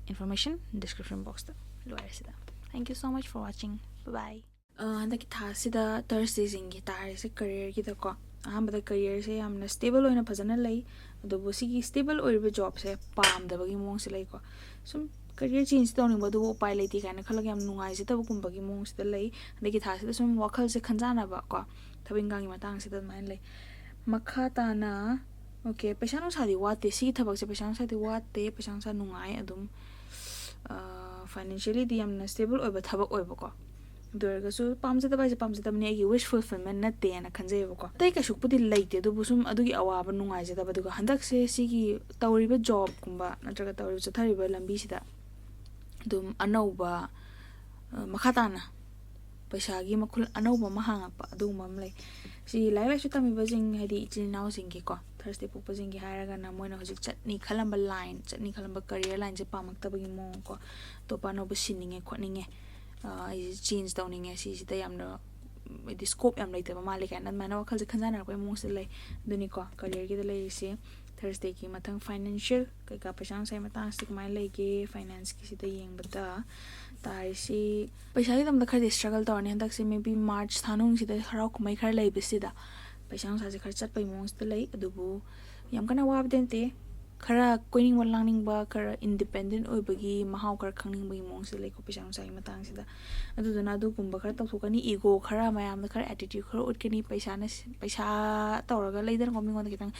ꯏꯟꯐꯣꯔꯃꯦꯁꯟ ꯗꯤꯁꯀ꯭ꯔꯤꯞꯁꯟ ꯕꯣꯛꯁꯇ ꯂꯣꯏꯔꯦ ꯁꯤꯗ꯫ Thank you so much for watching. Bye bye. ꯑ, ꯍꯟꯗꯛꯀꯤ ꯊꯥꯁꯤꯗ ꯊꯔꯁꯗꯦꯁꯤꯡꯒꯤ ꯇꯥꯔꯤꯁꯦ ꯀꯔꯤꯌꯔꯒꯤꯗꯀꯣ꯫ ꯑꯍꯥꯟꯕꯗ ꯀꯔꯤꯌꯔꯁꯦ ꯌꯥꯝꯅ ꯁ꯭ꯇꯦꯕꯜ ꯑꯣꯏꯅ ꯐꯖꯅ ꯂꯩ, ꯑꯗꯨꯕꯨ ꯁꯤꯒꯤ ꯁ꯭ꯇꯦꯕꯜ ꯑꯣꯏꯔꯤꯕ ꯖꯣꯕꯁꯦ ꯄꯥꯝꯗꯕꯒꯤ ꯃꯑꯣꯡꯁꯦ ꯂꯩꯀꯣ꯫ ꯁꯨꯝ ꯀꯔꯤꯌꯔ ꯆꯦꯟꯖ ꯇꯧꯅꯤꯡꯕ, ꯑꯗꯨꯕꯨ ꯎꯄꯥꯏ ꯂꯩꯇꯦ ꯀꯥꯏꯅ ꯈꯜꯂꯒ ꯌꯥꯝ ꯅꯨꯡꯉꯥꯏꯖꯗꯕꯒꯨꯝꯕꯒꯤ ꯃꯑꯣꯡꯁꯤꯗ ꯂꯩ꯫ ꯍꯟꯗꯛꯀꯤ ꯊꯥꯁꯤꯗ ꯁꯨꯝ ꯋꯥꯈꯜꯁꯦ ꯈꯟꯖꯥꯟꯅꯕ ꯀꯣ, ꯊꯕꯛ ꯏꯟꯈꯥꯡꯒꯤ ꯃꯇꯥꯡꯁꯤꯗ ꯑꯗꯨꯃꯥꯏꯅ ꯂꯩ꯫ ꯃꯈꯥ ꯇꯥꯅ, ꯑꯣꯀꯦ, ꯄꯩꯁꯥ ꯅꯨꯡꯁꯥꯗꯤ ꯋꯥꯠꯇꯦ꯫ ꯁꯤꯒꯤ ꯊꯕꯛꯁꯦ ꯄꯩꯁꯥ ꯅꯨꯡꯁꯥꯗꯤ ꯋꯥꯠꯇꯦ, ꯄꯩꯁꯥ ꯅꯨꯡꯁꯥ ꯅꯨꯡꯉꯥꯏ ꯑꯗꯨꯝ꯫ ꯐꯥꯏꯅꯥꯟꯁꯤꯌꯦꯜꯂꯤꯗꯤ ꯌꯥꯝꯅ ꯁ꯭ꯇꯦꯕꯜ ꯑꯣꯏꯕ ꯊꯕꯛ ꯑꯣꯏꯕꯀꯣ꯫ ꯑꯗꯨ ꯑꯣꯏꯔꯒꯁꯨ ꯄꯥꯝꯖꯗꯕ ꯍꯥꯏꯁꯦ ꯄꯥꯝꯖꯗꯕꯅꯤ, ꯑꯩꯒꯤ ꯋꯤꯁ ꯐꯨꯜꯐꯤꯜꯃꯦꯟ ꯅꯠꯇꯦꯅ ꯈꯟꯖꯩꯌꯦꯕꯀꯣ꯫ ꯑꯇꯩ ꯀꯩꯁꯨꯛꯄꯨꯗꯤ ꯂꯩꯇꯦ, ꯑꯗꯨꯕꯨ ꯁꯨꯝ ꯑꯗꯨꯒꯤ ꯑꯋꯥꯕ ꯅꯨꯡꯉꯥꯏꯖꯗꯕ꯫ ꯑꯗꯨꯒ ꯍꯟꯗꯛꯁꯦ ꯁꯤꯒꯤ ꯇꯧꯔꯤꯕ ꯖꯣꯕꯀꯨꯝꯕ ꯅꯠꯇ꯭ꯔꯒ ꯇꯧꯔꯤꯕ ꯆꯠꯊꯔꯤꯕ ꯂꯝꯕꯤꯁꯤꯗ ꯑꯗꯨꯝ ꯑꯅꯧꯕ, ꯑ, ꯃꯈꯥ ꯇꯥꯅ ꯄꯩꯁꯥꯒꯤ ꯃꯈꯨꯜ ꯑꯅꯧꯕ ꯑꯃ ꯍꯥꯡꯉꯛꯄ, ꯑꯗꯨꯒꯨꯝꯕ ꯑꯃ ꯂꯩ꯫ ꯁꯤ ꯂꯥꯏꯔꯤꯛ ꯂꯥꯏꯁꯨ ꯇꯝꯃꯤꯕꯁꯤꯡ, ꯍꯥꯏꯗꯤ ꯏꯆꯤꯜ ꯏꯅꯥꯎꯁꯤꯡꯒꯤꯀꯣ, ꯊꯔꯁꯗꯦ ꯄꯣꯛꯄꯁꯤꯡꯒꯤ ꯍꯥꯏꯔꯒꯅ ꯃꯣꯏꯅ ꯍꯧꯖꯤꯛ ꯆꯠꯅꯤ ꯈꯜꯂꯝꯕ ꯂꯥꯏꯟ, ꯆꯠꯅꯤ ꯈꯜꯂꯝꯕ ꯀꯔꯤꯌꯔ ꯂꯥꯏꯟꯁꯦ ꯄꯥꯝꯃꯛꯇꯕꯒꯤ ꯃꯑꯣꯡꯀꯣ, ꯑꯇꯣꯞꯄ ꯑꯅꯧꯕ ꯁꯤꯟꯅꯤꯡꯉꯦ ꯈꯣꯠꯅꯤꯡꯉꯦ, ꯑ, ꯑꯩꯁꯦ ꯆꯦꯟꯖ ꯇꯧꯅꯤꯡꯉꯦ, ꯁꯤꯁꯤꯗ ꯌꯥꯝꯅ, ꯍꯥꯏꯗꯤ ꯁ꯭ꯀꯣꯞ ꯌꯥꯝ ꯂꯩꯇꯕ ꯃꯥꯜꯂꯦ ꯀꯥꯏꯅ ꯑꯗꯨꯃꯥꯏꯅ ꯋꯥꯈꯜꯁꯦ ꯈꯟꯖꯥꯟꯅꯔꯛꯄꯒꯤ ꯃꯑꯣꯡꯁꯤꯗ ꯂꯩ꯫ ꯑꯗꯨꯅꯤꯀꯣ ꯀꯔꯤꯌꯔꯒꯤꯗ ꯂꯩꯔꯤꯁꯦ꯫ ꯊꯔꯁꯗꯦꯒꯤ ꯃꯊꯪ ꯐꯥꯏꯅꯥꯟꯁꯤꯌꯦꯜ ꯀꯩꯀꯥ, ꯄꯩꯁꯥ ꯅꯨꯡꯁꯥꯒꯤ ꯃꯇꯥꯡꯁꯤꯗ ꯀꯃꯥꯏꯅ ꯂꯩꯒꯦ, ꯐꯥꯏꯅꯥꯟꯁꯀꯤꯁꯤꯗ ꯌꯦꯡꯕꯗ ꯇꯥꯔꯤꯁꯤ, ꯄꯩꯁꯥꯒꯤ ꯂꯝꯗ ꯈꯔꯗꯤ ꯁ꯭ꯇ꯭ꯔꯒꯜ ꯇꯧꯔꯅꯤ ꯍꯟꯗꯛꯁꯦ꯫ ꯃꯦ ꯕꯤ ꯃꯥꯔꯆ ꯊꯥ ꯅꯨꯡꯁꯤꯗ ꯍꯔꯥꯎ ꯀꯨꯝꯍꯩ ꯈꯔ ꯂꯩꯕꯁꯤꯗ ꯄꯩꯁꯥ ꯅꯨꯡꯁꯥꯁꯦ ꯈꯔ ꯆꯠꯄꯒꯤ ꯃꯑꯣꯡꯁꯤꯗ ꯂꯩ꯫ ꯑꯗꯨꯕꯨ ꯌꯥꯝ ꯀꯟꯅ ꯋꯥꯕꯗꯤ ꯅꯠꯇꯦ꯫ ꯈꯔ ꯀꯣꯏꯅꯤꯡꯕ ꯂꯥꯡꯅꯤꯡꯕ, ꯈꯔ ꯏꯟꯗꯤꯄꯦꯟꯗꯦꯟ ꯑꯣꯏꯕꯒꯤ ꯃꯍꯥꯎ ꯈꯔ ꯈꯪꯅꯤꯡꯕꯒꯤ ꯃꯑꯣꯡꯁꯤꯗ ꯂꯩꯀꯣ ꯄꯩꯁꯥ ꯅꯨꯡꯁꯥꯒꯤ ꯃꯇꯥꯡꯁꯤꯗ꯫ ꯑꯗꯨꯗꯨꯅ ꯑꯗꯨꯒꯨꯝꯕ ꯈꯔ ꯇꯧꯊꯣꯛꯀꯅꯤ꯫ ꯏꯒꯣ ꯈꯔ, ꯃꯌꯥꯝꯗ ꯈꯔ ꯑꯦꯇꯤꯇ꯭ꯌꯨꯠ ꯈꯔ ꯎꯠꯀꯅꯤ꯫ ꯄꯩꯁꯥꯅ ꯁꯤ-, ꯄꯩꯁꯥ ꯇꯧꯔꯒ ꯂꯩꯗꯅꯀꯣ, ꯃꯤꯉꯣꯟꯗ ꯈꯤꯇꯪ,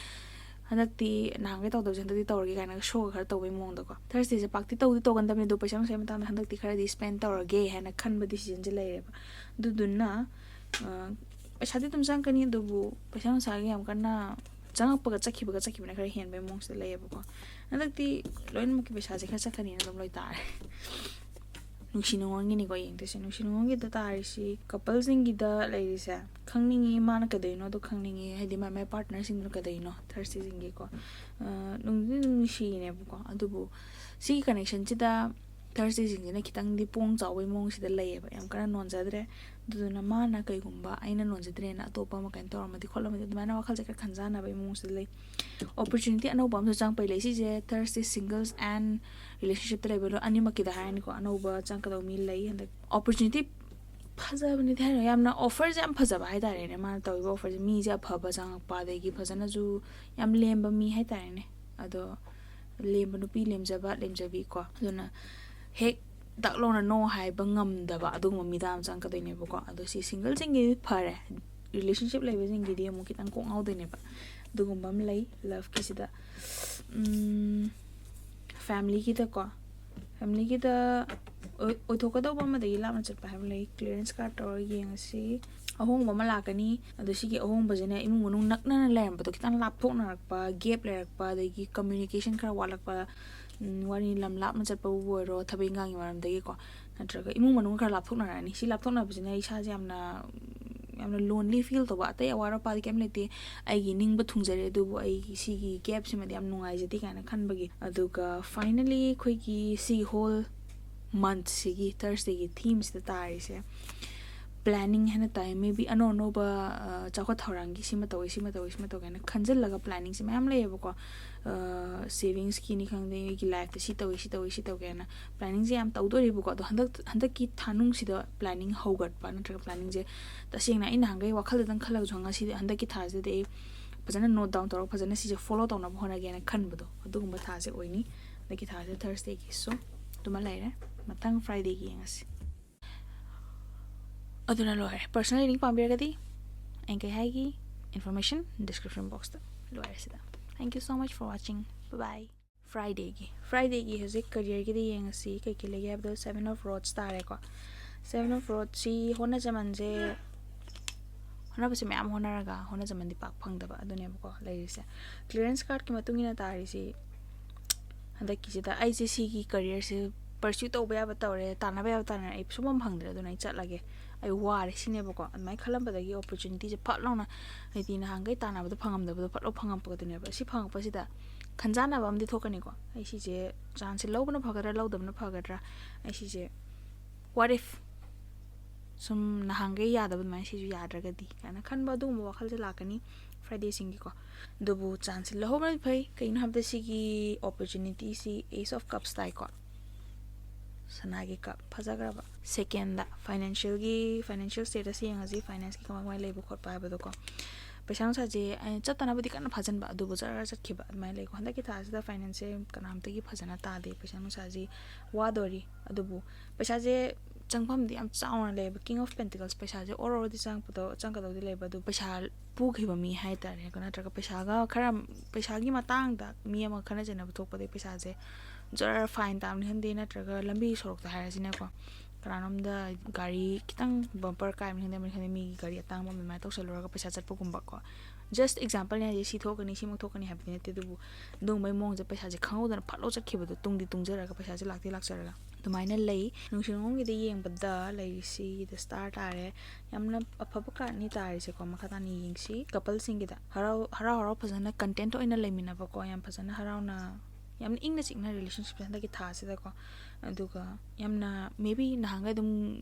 "ꯍꯟꯗꯛꯇꯤ ꯅꯍꯥꯟꯈꯩ ꯇꯧꯗꯕꯁꯦ ꯍꯟꯗꯛꯇꯤ ꯇꯧꯔꯒꯦ" ꯀꯥꯏꯅꯒ ꯁꯣꯒ ꯈꯔ ꯇꯧꯕꯩ ꯃꯑꯣꯡꯗꯀꯣ꯫ ꯊꯔꯁꯗꯦꯁꯦ ꯄꯥꯛꯇꯤ ꯇꯧꯗꯤ ꯇꯧꯒꯟꯗꯕꯅꯤ, ꯑꯗꯣ ꯄꯩꯁꯥ ꯅꯨꯡꯁꯥꯒꯤ ꯃꯇꯥꯡꯗ ꯍꯟꯗꯛꯇꯤ ꯈꯔꯗꯤ ꯁ꯭ꯄꯦꯟ ꯇꯧꯔꯒꯦ ꯍꯥꯏꯅ ꯈꯟꯕ ꯗꯤꯁꯤꯖꯟꯁꯦ ꯂꯩꯔꯦꯕ꯫ ꯑꯗꯨꯗꯨꯅ, ꯑ, ꯄꯩꯁꯥꯗꯤ ꯑꯗꯨꯝ ꯆꯪꯉꯛꯀꯅꯤ, ꯑꯗꯨꯕꯨ ꯄꯩꯁꯥ ꯅꯨꯡꯁꯥꯒꯤ ꯌꯥꯝ ꯀꯟꯅ ꯆꯪꯉꯛꯄꯒ ꯆꯠꯈꯤꯕꯒ ꯆꯠꯈꯤꯕꯅ ꯈꯔ ꯍꯦꯟꯕꯒꯤ ꯃꯑꯣꯡꯁꯤꯗ ꯂꯩꯌꯦꯕꯀꯣ꯫ ꯍꯟꯗꯛꯇꯤ ꯂꯣꯏꯅꯃꯛꯀꯤ ꯄꯩꯁꯥꯁꯦ ꯈꯔ ꯆꯠꯀꯅꯤꯅ ꯑꯗꯨꯝ ꯂꯣꯏ ꯇꯥꯔꯦ꯫ ꯅꯨꯡꯁꯤ ꯅꯨꯡꯉꯣꯟꯒꯤꯅꯤꯀꯣ ꯌꯦꯡꯗꯣꯏꯁꯦ꯫ ꯅꯨꯡꯁꯤ ꯅꯨꯡꯉꯣꯟꯒꯤꯗ ꯇꯥꯔꯤꯁꯤ, ꯀꯄꯜꯁꯤꯡꯒꯤꯗ ꯂꯩꯔꯤꯁꯦ, ꯈꯪꯅꯤꯡꯉꯤ, ꯃꯥꯅ ꯀꯩꯗꯧꯔꯤꯅꯣꯗꯣ ꯈꯪꯅꯤꯡꯉꯤ, ꯍꯥꯏꯗꯤ ꯃꯥꯏ ꯃꯥꯏ ꯄꯥꯔꯠꯅꯔꯁꯤꯡꯗꯨꯅ ꯀꯩꯗꯧꯔꯤꯅꯣ ꯊꯔꯁꯗꯦꯁꯤꯡꯒꯤꯀꯣ꯫ ꯑ, ꯅꯨꯡꯗꯤ ꯑꯗꯨꯝ ꯅꯨꯡꯁꯤꯅꯦꯕꯀꯣ, ꯑꯗꯨꯕꯨ ꯁꯤꯒꯤ ꯀꯅꯦꯛꯁꯟꯁꯤꯗ ꯊꯔꯁꯗꯦꯁꯤꯡꯁꯤꯅ ꯈꯤꯇꯪꯗꯤ ꯄꯣꯡ ꯆꯥꯎꯕꯒꯤ ꯃꯑꯣꯡꯁꯤꯗ ꯂꯩꯌꯦꯕ, ꯌꯥꯝ ꯀꯟꯅ ꯅꯣꯟꯖꯗ꯭ꯔꯦ꯫ ꯑꯗꯨꯗꯨꯅ ꯃꯥꯅ ꯀꯩꯒꯨꯝꯕ ꯑꯩꯅ ꯅꯣꯟꯖꯗ꯭ꯔꯦꯅ ꯑꯇꯣꯞꯄ ꯑꯃ ꯀꯩꯅꯣ ꯇꯧꯔꯝꯃꯗꯤ ꯈꯣꯠꯂꯝꯃꯗꯤ, ꯑꯗꯨꯃꯥꯏꯅ ꯋꯥꯈꯜꯁꯦ ꯈꯔ ꯈꯟꯖꯥꯟꯅꯕꯒꯤ ꯃꯑꯣꯡꯁꯤꯗ ꯂꯩ꯫ ꯑꯣꯄꯣꯔꯆꯨꯅꯤꯇꯤ ꯑꯅꯧꯕ ꯑꯃꯁꯨ ꯆꯪꯉꯛꯄꯩ ꯂꯩ꯫ ꯁꯤꯁꯦ ꯊꯔꯁꯗꯦ ꯁꯤꯡꯒꯜꯁ ꯑꯦꯟ ꯔꯤꯂꯦꯁꯟꯁꯤꯞꯇ ꯂꯩꯕ ꯂꯣꯏ ꯑꯅꯤꯃꯛꯀꯤꯗ ꯍꯥꯏꯔꯅꯤꯀꯣ, ꯑꯅꯧꯕ ꯆꯪꯉꯛꯀꯗꯧꯕ ꯃꯤ ꯂꯩ ꯍꯟꯗꯛ꯫ ꯑꯣꯄꯣꯔꯆꯨꯅꯤꯇꯤ ꯐꯖꯕꯅꯤꯗꯤ ꯍꯥꯏꯔꯣ, ꯌꯥꯝꯅ ꯑꯣꯐꯔꯁꯦ ꯌꯥꯝ ꯐꯖꯕ ꯍꯥꯏꯇꯥꯔꯦꯅꯦ ꯃꯥꯅ ꯇꯧꯔꯤꯕ ꯑꯣꯐꯔꯁꯦ꯫ ꯃꯤꯁꯦ ꯑꯐꯕ ꯆꯪꯉꯛꯄ, ꯑꯗꯒꯤ ꯐꯖꯅꯁꯨ ꯌꯥꯝ ꯂꯦꯝꯕ ꯃꯤ ꯍꯥꯏꯇꯥꯔꯦꯅꯦ꯫ ꯑꯗꯣ ꯂꯦꯝꯕ ꯅꯨꯄꯤ, ꯂꯦꯝꯖꯕ, ꯂꯦꯝꯖꯕꯤ ꯀꯣ꯫ ꯑꯗꯨꯅ ꯍꯦꯛ ꯗꯛ ꯂꯧꯅ no ꯍꯥꯏꯕ ꯉꯝꯗꯕ ꯑꯗꯨꯒꯨꯝꯕ ꯃꯤꯗꯥ ꯑꯃ ꯆꯪꯉꯛꯀꯗꯣꯏꯅꯦꯕꯀꯣ꯫ ꯑꯗꯣ ꯁꯤ ꯁꯤꯡꯒꯜꯁꯤꯡꯒꯤꯗꯤ ꯐꯔꯦ, ꯔꯤꯂꯦꯁꯟꯁꯤꯞ ꯂꯩꯕꯁꯤꯡꯒꯤꯗꯤ ꯑꯃꯨꯛ ꯈꯤꯇꯪ ꯀꯣꯛ ꯉꯥꯎꯗꯣꯏꯅꯦꯕ꯫ ꯑꯗꯨꯒꯨꯝꯕ ꯑꯃ ꯂꯩ ꯂꯞꯀꯤꯁꯤꯗ꯫ ꯐꯦꯃꯤꯂꯤꯒꯤꯗꯀꯣ, ꯐꯦꯃꯤꯂꯤꯒꯤꯗ ꯑꯣꯏ-, ꯑꯣꯏꯊꯣꯛꯀꯗꯧꯕ ꯑꯃꯗꯒꯤ ꯂꯥꯞꯅ ꯆꯠꯄ ꯍꯥꯏꯕ ꯂꯩ꯫ ꯀ꯭ꯂꯤꯌꯔꯦꯟꯁ ꯀꯥꯔꯠ ꯇꯧꯔꯒ ꯌꯦꯡꯉꯁꯤ꯫ ꯑꯍꯣꯡꯕ ꯑꯃ ꯂꯥꯛꯀꯅꯤ꯫ ꯑꯗꯣ ꯁꯤꯒꯤ ꯑꯍꯣꯡꯕꯁꯤꯅ ꯏꯃꯨꯡ ꯃꯅꯨꯡ ꯅꯛꯅꯅ ꯂꯩꯔꯝꯕꯗꯣ ꯈꯤꯇꯪ ꯂꯥꯞꯊꯣꯛꯅꯔꯛꯄ, ꯒꯦꯞ ꯂꯩꯔꯛꯄ, ꯑꯗꯒꯤ ꯀꯝꯃ꯭ꯌꯨꯅꯤꯀꯦꯁꯟ ꯈꯔ ꯋꯥꯠꯂꯛꯄ, ꯎꯝ, ꯋꯥꯔꯤ ꯂꯝ ꯂꯥꯞꯅ ꯆꯠꯄꯕꯨ ꯑꯣꯏꯔꯣ, ꯊꯕꯛ ꯏꯪꯈꯥꯡꯒꯤ ꯃꯔꯝꯗꯒꯤꯀꯣ, ꯅꯠꯇ꯭ꯔꯒ ꯏꯃꯨꯡ ꯃꯅꯨꯡ ꯈꯔ ꯂꯥꯞꯊꯣꯛꯅꯔꯛꯑꯅꯤ꯫ ꯁꯤ ꯂꯥꯞꯊꯣꯛꯅꯕꯁꯤꯅ ꯏꯁꯥꯁꯦ ꯌꯥꯝꯅ, ꯌꯥꯝꯅ ꯂꯣꯟꯂꯤ ꯐꯤꯜ ꯇꯧꯕ꯫ ꯑꯇꯩ ꯑꯋꯥꯠ ꯑꯄꯥꯗꯤ ꯀꯩꯝ ꯂꯩꯇꯦ, ꯑꯩꯒꯤ ꯅꯤꯡꯕ ꯊꯨꯡꯖꯔꯦ, ꯑꯗꯨꯕꯨ ꯑꯩꯒꯤ ꯁꯤꯒꯤ ꯒꯦꯞꯁꯤꯃꯗꯤ ꯌꯥꯝ ꯅꯨꯡꯉꯥꯏꯖꯗꯦ ꯀꯥꯏꯅ ꯈꯟꯕꯒꯤ꯫ ꯑꯗꯨꯒ ꯐꯥꯏꯅꯦꯜꯂꯤ ꯑꯩꯈꯣꯏꯒꯤ ꯁꯤꯒꯤ ꯍꯣꯜ ꯃꯟꯠꯁꯤꯒꯤ ꯊꯔꯁꯗꯦꯒꯤ ꯊꯤꯝꯁꯤꯗ ꯇꯥꯔꯤꯁꯦ ꯄ꯭ꯂꯥꯅꯤꯡ ꯍꯥꯏꯅ ꯇꯥꯏ꯫ ꯃꯦ ꯕꯤ ꯑꯅꯧ ꯑꯅꯧꯕ, ꯑ, ꯆꯥꯎꯈꯠ ꯊꯧꯔꯥꯡꯒꯤ ꯁꯤꯃ ꯇꯧꯋꯤ, ꯁꯤꯃ ꯇꯧꯋꯤ, ꯁꯤꯃ ꯇꯧꯒꯦ ꯍꯥꯏꯅ ꯈꯟꯖꯤꯜꯂꯒ ꯄ꯭ꯂꯥꯅꯤꯡꯁꯦ ꯃꯌꯥꯝ ꯂꯩꯌꯦꯕꯀꯣ꯫ ꯑ, ꯁꯦꯚꯤꯡꯁꯀꯤꯅꯤ ꯈꯪꯗꯦ, ꯑꯩꯒꯤ ꯂꯥꯏꯐꯇ ꯁꯤ ꯇꯧꯋꯤ, ꯁꯤ ꯇꯧꯋꯤ, ꯁꯤ ꯇꯧꯒꯦ ꯍꯥꯏꯅ ꯄ꯭ꯂꯥꯅꯤꯡꯁꯦ ꯌꯥꯝ ꯇꯧꯗꯣꯔꯤꯕꯀꯣ꯫ ꯑꯗꯣ ꯍꯟꯗꯛ, ꯍꯟꯗꯛꯀꯤ ꯊꯥꯅꯨꯡꯁꯤꯗ ꯄ꯭ꯂꯥꯅꯤꯡ ꯍꯧꯒꯠꯄ ꯅꯠꯇ꯭ꯔꯒ ꯄ꯭ꯂꯥꯅꯤꯡꯁꯦ ꯇꯁꯦꯡꯅ ꯑꯩ ꯅꯍꯥꯟꯈꯩ ꯋꯥꯈꯜꯗꯗꯪ ꯈꯜꯂꯒꯁꯨ ꯉꯁꯤꯗꯤ, ꯍꯟꯗꯛꯀꯤ ꯊꯥꯁꯤꯗꯗꯤ ꯑꯩ ꯐꯖꯅ ꯅꯣꯠ ꯗꯥꯎꯟ ꯇꯧꯔꯒ ꯐꯖꯅ ꯁꯤꯁꯦ ꯐꯣꯂꯣ ꯇꯧꯅꯕ ꯍꯣꯠꯅꯒꯦꯅ ꯈꯟꯕꯗꯣ, ꯑꯗꯨꯒꯨꯝꯕ ꯊꯥꯁꯦ ꯑꯣꯏꯅꯤ꯫ ꯍꯟꯗꯛꯀꯤ ꯊꯥꯁꯦ ꯊꯔꯁꯗꯦꯒꯤꯁꯨ ꯑꯗꯨꯃ ꯂꯩꯔꯦ꯫ ꯃꯊꯪ ꯐ꯭ꯔꯥꯏꯗꯦꯒꯤ ꯌꯦꯡꯉꯁꯤ꯫ ꯑꯗꯨꯅ ꯂꯣꯏꯔꯦ꯫ ꯄꯔꯁꯅꯦꯜ ꯔꯤꯗꯤꯡ ꯄꯥꯝꯕꯤꯔꯒꯗꯤ ꯑꯩꯅ ꯀꯩ ꯍꯥꯏꯒꯤ, ꯏꯟꯐꯣꯔꯃꯦꯁꯟ ꯗꯤꯁꯀ꯭ꯔꯤꯞꯁꯟ ꯕꯣꯛꯁꯇ ꯂꯣꯏꯔꯦ ꯁꯤꯗ꯫ Thank you so much for watching. Bye bye. ꯐ꯭ꯔꯥꯏꯗꯦꯒꯤ, ꯐ꯭ꯔꯥꯏꯗꯦꯒꯤ ꯍꯧꯖꯤꯛ ꯀꯦꯔꯤꯌꯔꯒꯤꯗꯤ ꯌꯦꯡꯉꯁꯤ ꯀꯩ ꯀꯩ ꯂꯩꯒꯦ ꯍꯥꯏꯕꯗ, ꯁꯦꯚꯦꯟ ꯑꯣꯐ ꯔꯣꯗꯁ ꯇꯥꯔꯦꯀꯣ꯫ ꯁꯦꯚꯦꯟ ꯑꯣꯐ ꯔꯣꯗꯁꯤ ꯍꯣꯠꯅꯖꯃꯟꯁꯦ ꯍꯣꯠꯅꯕꯁꯦ ꯃꯌꯥꯝ ꯍꯣꯠꯅꯔꯒ ꯍꯣꯠꯅꯖꯃꯟꯗꯤ ꯄꯥꯛ ꯐꯪꯗꯕ ꯑꯗꯨꯅꯦꯕꯀꯣ ꯂꯩꯔꯤꯁꯦ꯫ ꯀ꯭ꯂꯤꯌꯔꯦꯟꯁ ꯀꯥꯔꯠꯀꯤ ꯃꯇꯨꯡ ꯏꯟꯅ ꯇꯥꯔꯤꯁꯤ ꯍꯟꯗꯛꯀꯤꯁꯤꯗ ꯑꯩꯁꯦ ꯁꯤꯒꯤ ꯀꯔꯤꯌꯔꯁꯦ ꯄꯔꯁ꯭ꯌꯨ ꯇꯧꯕ ꯌꯥꯕ ꯇꯧꯔꯦ, ꯇꯥꯟꯅꯕ ꯌꯥꯕ ꯇꯥꯟꯅꯔꯦ, ꯑꯩ ꯁꯨꯡꯐꯪ ꯐꯪꯗ꯭ꯔꯦ, ꯑꯗꯨꯅ ꯑꯩ ꯆꯠꯂꯒꯦ, ꯑꯩ ꯋꯥꯔꯦ ꯁꯤꯅꯦꯕꯀꯣ꯫ ꯑꯗꯨꯃꯥꯏꯅ ꯈꯜꯂꯝꯕꯗꯒꯤ ꯑꯣꯄꯣꯔꯆꯨꯅꯤꯇꯤꯁꯦ ꯐꯠ ꯂꯥꯎꯅ, ꯍꯥꯏꯗꯤ ꯅꯍꯥꯟꯈꯩ ꯇꯥꯟꯅꯕꯗꯣ ꯐꯪꯉꯝꯗꯕꯗꯣ ꯐꯠ ꯂꯥꯎ ꯐꯪꯉꯛꯄꯗꯨꯅꯦꯕ꯫ ꯁꯤ ꯐꯪꯉꯛꯄꯁꯤꯗ ꯈꯟꯖꯥꯟꯅꯕ ꯑꯃꯗꯤ ꯊꯣꯛꯀꯅꯤꯀꯣ, ꯑꯩ ꯁꯤꯁꯦ ꯆꯥꯟꯁꯁꯦ ꯂꯧꯕꯅ ꯐꯒꯗ꯭ꯔꯥ ꯂꯧꯗꯕꯅ ꯐꯒꯗ꯭ꯔꯥ, ꯑꯩ ꯁꯤꯁꯦ what if ꯁꯨꯝ ꯅꯍꯥꯟꯈꯩ ꯌꯥꯗꯕ ꯑꯗꯨꯃꯥꯏꯅ ꯁꯤꯁꯨ ꯌꯥꯗ꯭ꯔꯒꯗꯤ ꯀꯥꯏꯅ ꯈꯟꯕ ꯑꯗꯨꯒꯨꯝꯕ ꯋꯥꯈꯜꯁꯦ ꯂꯥꯛꯀꯅꯤ ꯐ꯭ꯔꯥꯏꯗꯦꯁꯤꯡꯒꯤꯀꯣ꯫ ꯑꯗꯨꯕꯨ ꯆꯥꯟꯁꯁꯦ ꯂꯧꯍꯧꯕꯅ ꯐꯩ꯫ ꯀꯩꯒꯤꯅꯣ ꯍꯥꯏꯕꯗ ꯁꯤꯒꯤ ꯑꯣꯄꯣꯔꯆꯨꯅꯤꯇꯤꯁꯤ Ace of Cups ꯇꯥꯏꯀꯣ, ꯁꯅꯥꯒꯤ ꯀꯞ ꯐꯖꯈ꯭ꯔꯕ꯫ ꯁꯦꯀꯦꯟꯗ ꯐꯥꯏꯅꯥꯟꯁꯤꯌꯦꯜꯒꯤ, ꯐꯥꯏꯅꯥꯟꯁꯤꯌꯦꯜ ꯁ꯭ꯇꯦꯇꯁ ꯌꯦꯡꯉꯁꯤ, ꯐꯥꯏꯅꯥꯟꯁꯀꯤ ꯀꯃꯥꯏ ꯀꯃꯥꯏꯅ ꯂꯩꯕ ꯈꯣꯠꯄ ꯍꯥꯏꯕꯗꯣꯀꯣ꯫ ꯄꯩꯁꯥ ꯅꯨꯡꯁꯥꯁꯦ ꯑꯩꯅ ꯆꯠꯇꯅꯕꯗꯤ ꯀꯟꯅ ꯐꯥꯖꯤꯟꯕ, ꯑꯗꯨꯕꯨ ꯖꯔ ꯆꯠꯈꯤꯕ ꯑꯗꯨꯃꯥꯏꯅ ꯂꯩꯀꯣ꯫ ꯍꯟꯗꯛꯀꯤ ꯊꯥꯁꯤꯗ ꯐꯥꯏꯅꯥꯟꯁꯁꯦ ꯀꯅꯥꯝꯇꯒꯤ ꯐꯖꯅ ꯇꯥꯗꯦ, ꯄꯩꯁꯥ ꯅꯨꯡꯁꯥꯁꯤ ꯋꯥꯗꯣꯔꯤ꯫ ꯑꯗꯨꯕꯨ ꯄꯩꯁꯥꯁꯦ ꯆꯪꯐꯝꯗꯤ ꯌꯥꯝ ꯆꯥꯎꯅ ꯂꯩꯌꯦꯕ꯫ King of Pentacles ꯄꯩꯁꯥꯁꯦ ꯑꯣꯔ ꯑꯣꯔꯗꯤ ꯆꯪꯉꯛꯄꯗꯣ, ꯆꯪꯒꯗꯧꯗꯤ ꯂꯩꯕ, ꯑꯗꯨ ꯄꯩꯁꯥ ꯄꯨꯈꯤꯕ ꯃꯤ ꯍꯥꯏ ꯇꯥꯔꯦꯀꯣ, ꯅꯠꯇ꯭ꯔꯒ ꯄꯩꯁꯥꯒ ꯈꯔ, ꯄꯩꯁꯥꯒꯤ ꯃꯇꯥꯡꯗ ꯃꯤ ꯑꯃ ꯈꯠꯅ ꯆꯩꯅꯕ ꯊꯣꯛꯄꯗꯒꯤ ꯄꯩꯁꯥꯁꯦ ꯖꯔ ꯐꯥꯏꯟ ꯇꯥꯕꯅꯤ ꯈꯪꯗꯦ, ꯅꯠꯇ꯭ꯔꯒ ꯂꯝꯕꯤ ꯁꯣꯔꯣꯛꯇ ꯍꯥꯏꯔꯁꯤꯅꯦꯀꯣ, ꯀꯅꯥꯅꯣꯝꯗ ꯒꯥꯔꯤ ꯈꯤꯇꯪ ꯕꯝꯄꯔ ꯀꯥꯏꯕꯅꯤ ꯈꯪꯗꯦ, ꯑꯃꯅꯤ ꯈꯪꯗꯦ, ꯃꯤꯒꯤ ꯒꯥꯔꯤ ꯑꯇꯥꯡꯕ ꯑꯃ ꯑꯗꯨꯃꯥꯏꯅ ꯇꯧꯁꯜꯂꯨꯔꯒ ꯄꯩꯁꯥ ꯆꯠꯄꯒꯨꯝꯕꯀꯣ꯫ ꯖꯁ ꯑꯦꯛꯖꯥꯝꯄꯜꯅꯦ ꯍꯥꯏꯁꯦ, ꯁꯤ ꯊꯣꯛꯀꯅꯤ, ꯁꯤꯃꯛ ꯊꯣꯛꯀꯅꯤ ꯍꯥꯏꯕꯗꯤ ꯅꯠꯇꯦ, ꯑꯗꯨꯕꯨ ꯑꯗꯨꯒꯨꯝꯕꯩ ꯃꯑꯣꯡꯁꯦ ꯄꯩꯁꯥꯁꯦ ꯈꯪꯍꯧꯗꯅ ꯐꯠ ꯂꯥꯎ ꯆꯠꯈꯤꯕꯗꯣ, ꯇꯨꯡꯗꯤ ꯇꯨꯡꯖꯔꯒ ꯄꯩꯁꯥꯁꯦ ꯂꯥꯛꯇꯤ ꯂꯥꯛꯆꯔꯒ ꯑꯗꯨꯃꯥꯏꯅ ꯂꯩ꯫ ꯅꯨꯡꯁꯤ ꯅꯨꯡꯉꯣꯟꯒꯤꯗ ꯌꯦꯡꯕꯗ ꯂꯩꯔꯤꯁꯤꯗ ꯁ꯭ꯇꯥꯔ ꯇꯥꯔꯦ꯫ ꯌꯥꯝꯅ ꯑꯐꯕ ꯀꯥꯔꯠꯅꯤ ꯇꯥꯔꯤꯁꯦꯀꯣ꯫ ꯃꯈꯥ ꯇꯥꯅ ꯌꯦꯡꯁꯤ ꯀꯄꯜꯁꯤꯡꯒꯤꯗ꯫ ꯍꯔꯥꯎ ꯍꯔꯥꯎ ꯍꯔꯥꯎ ꯐꯖꯅ ꯀꯟꯇꯦꯟꯠ ꯑꯣꯏꯅ ꯂꯩꯃꯤꯟꯅꯕꯀꯣ, ꯌꯥꯝ ꯐꯖꯅ ꯍꯔꯥꯎꯅ, ꯌꯥꯝꯅ ꯏꯪꯅ ꯆꯤꯛꯅ ꯔꯤꯂꯦꯁꯟꯁꯤꯞꯁꯦ ꯍꯟꯗꯛꯀꯤ ꯊꯥꯁꯤꯗꯀꯣ꯫ ꯑꯗꯨꯒ ꯌꯥꯝꯅ maybe ꯅꯍꯥꯟꯈꯩ ꯑꯗꯨꯝ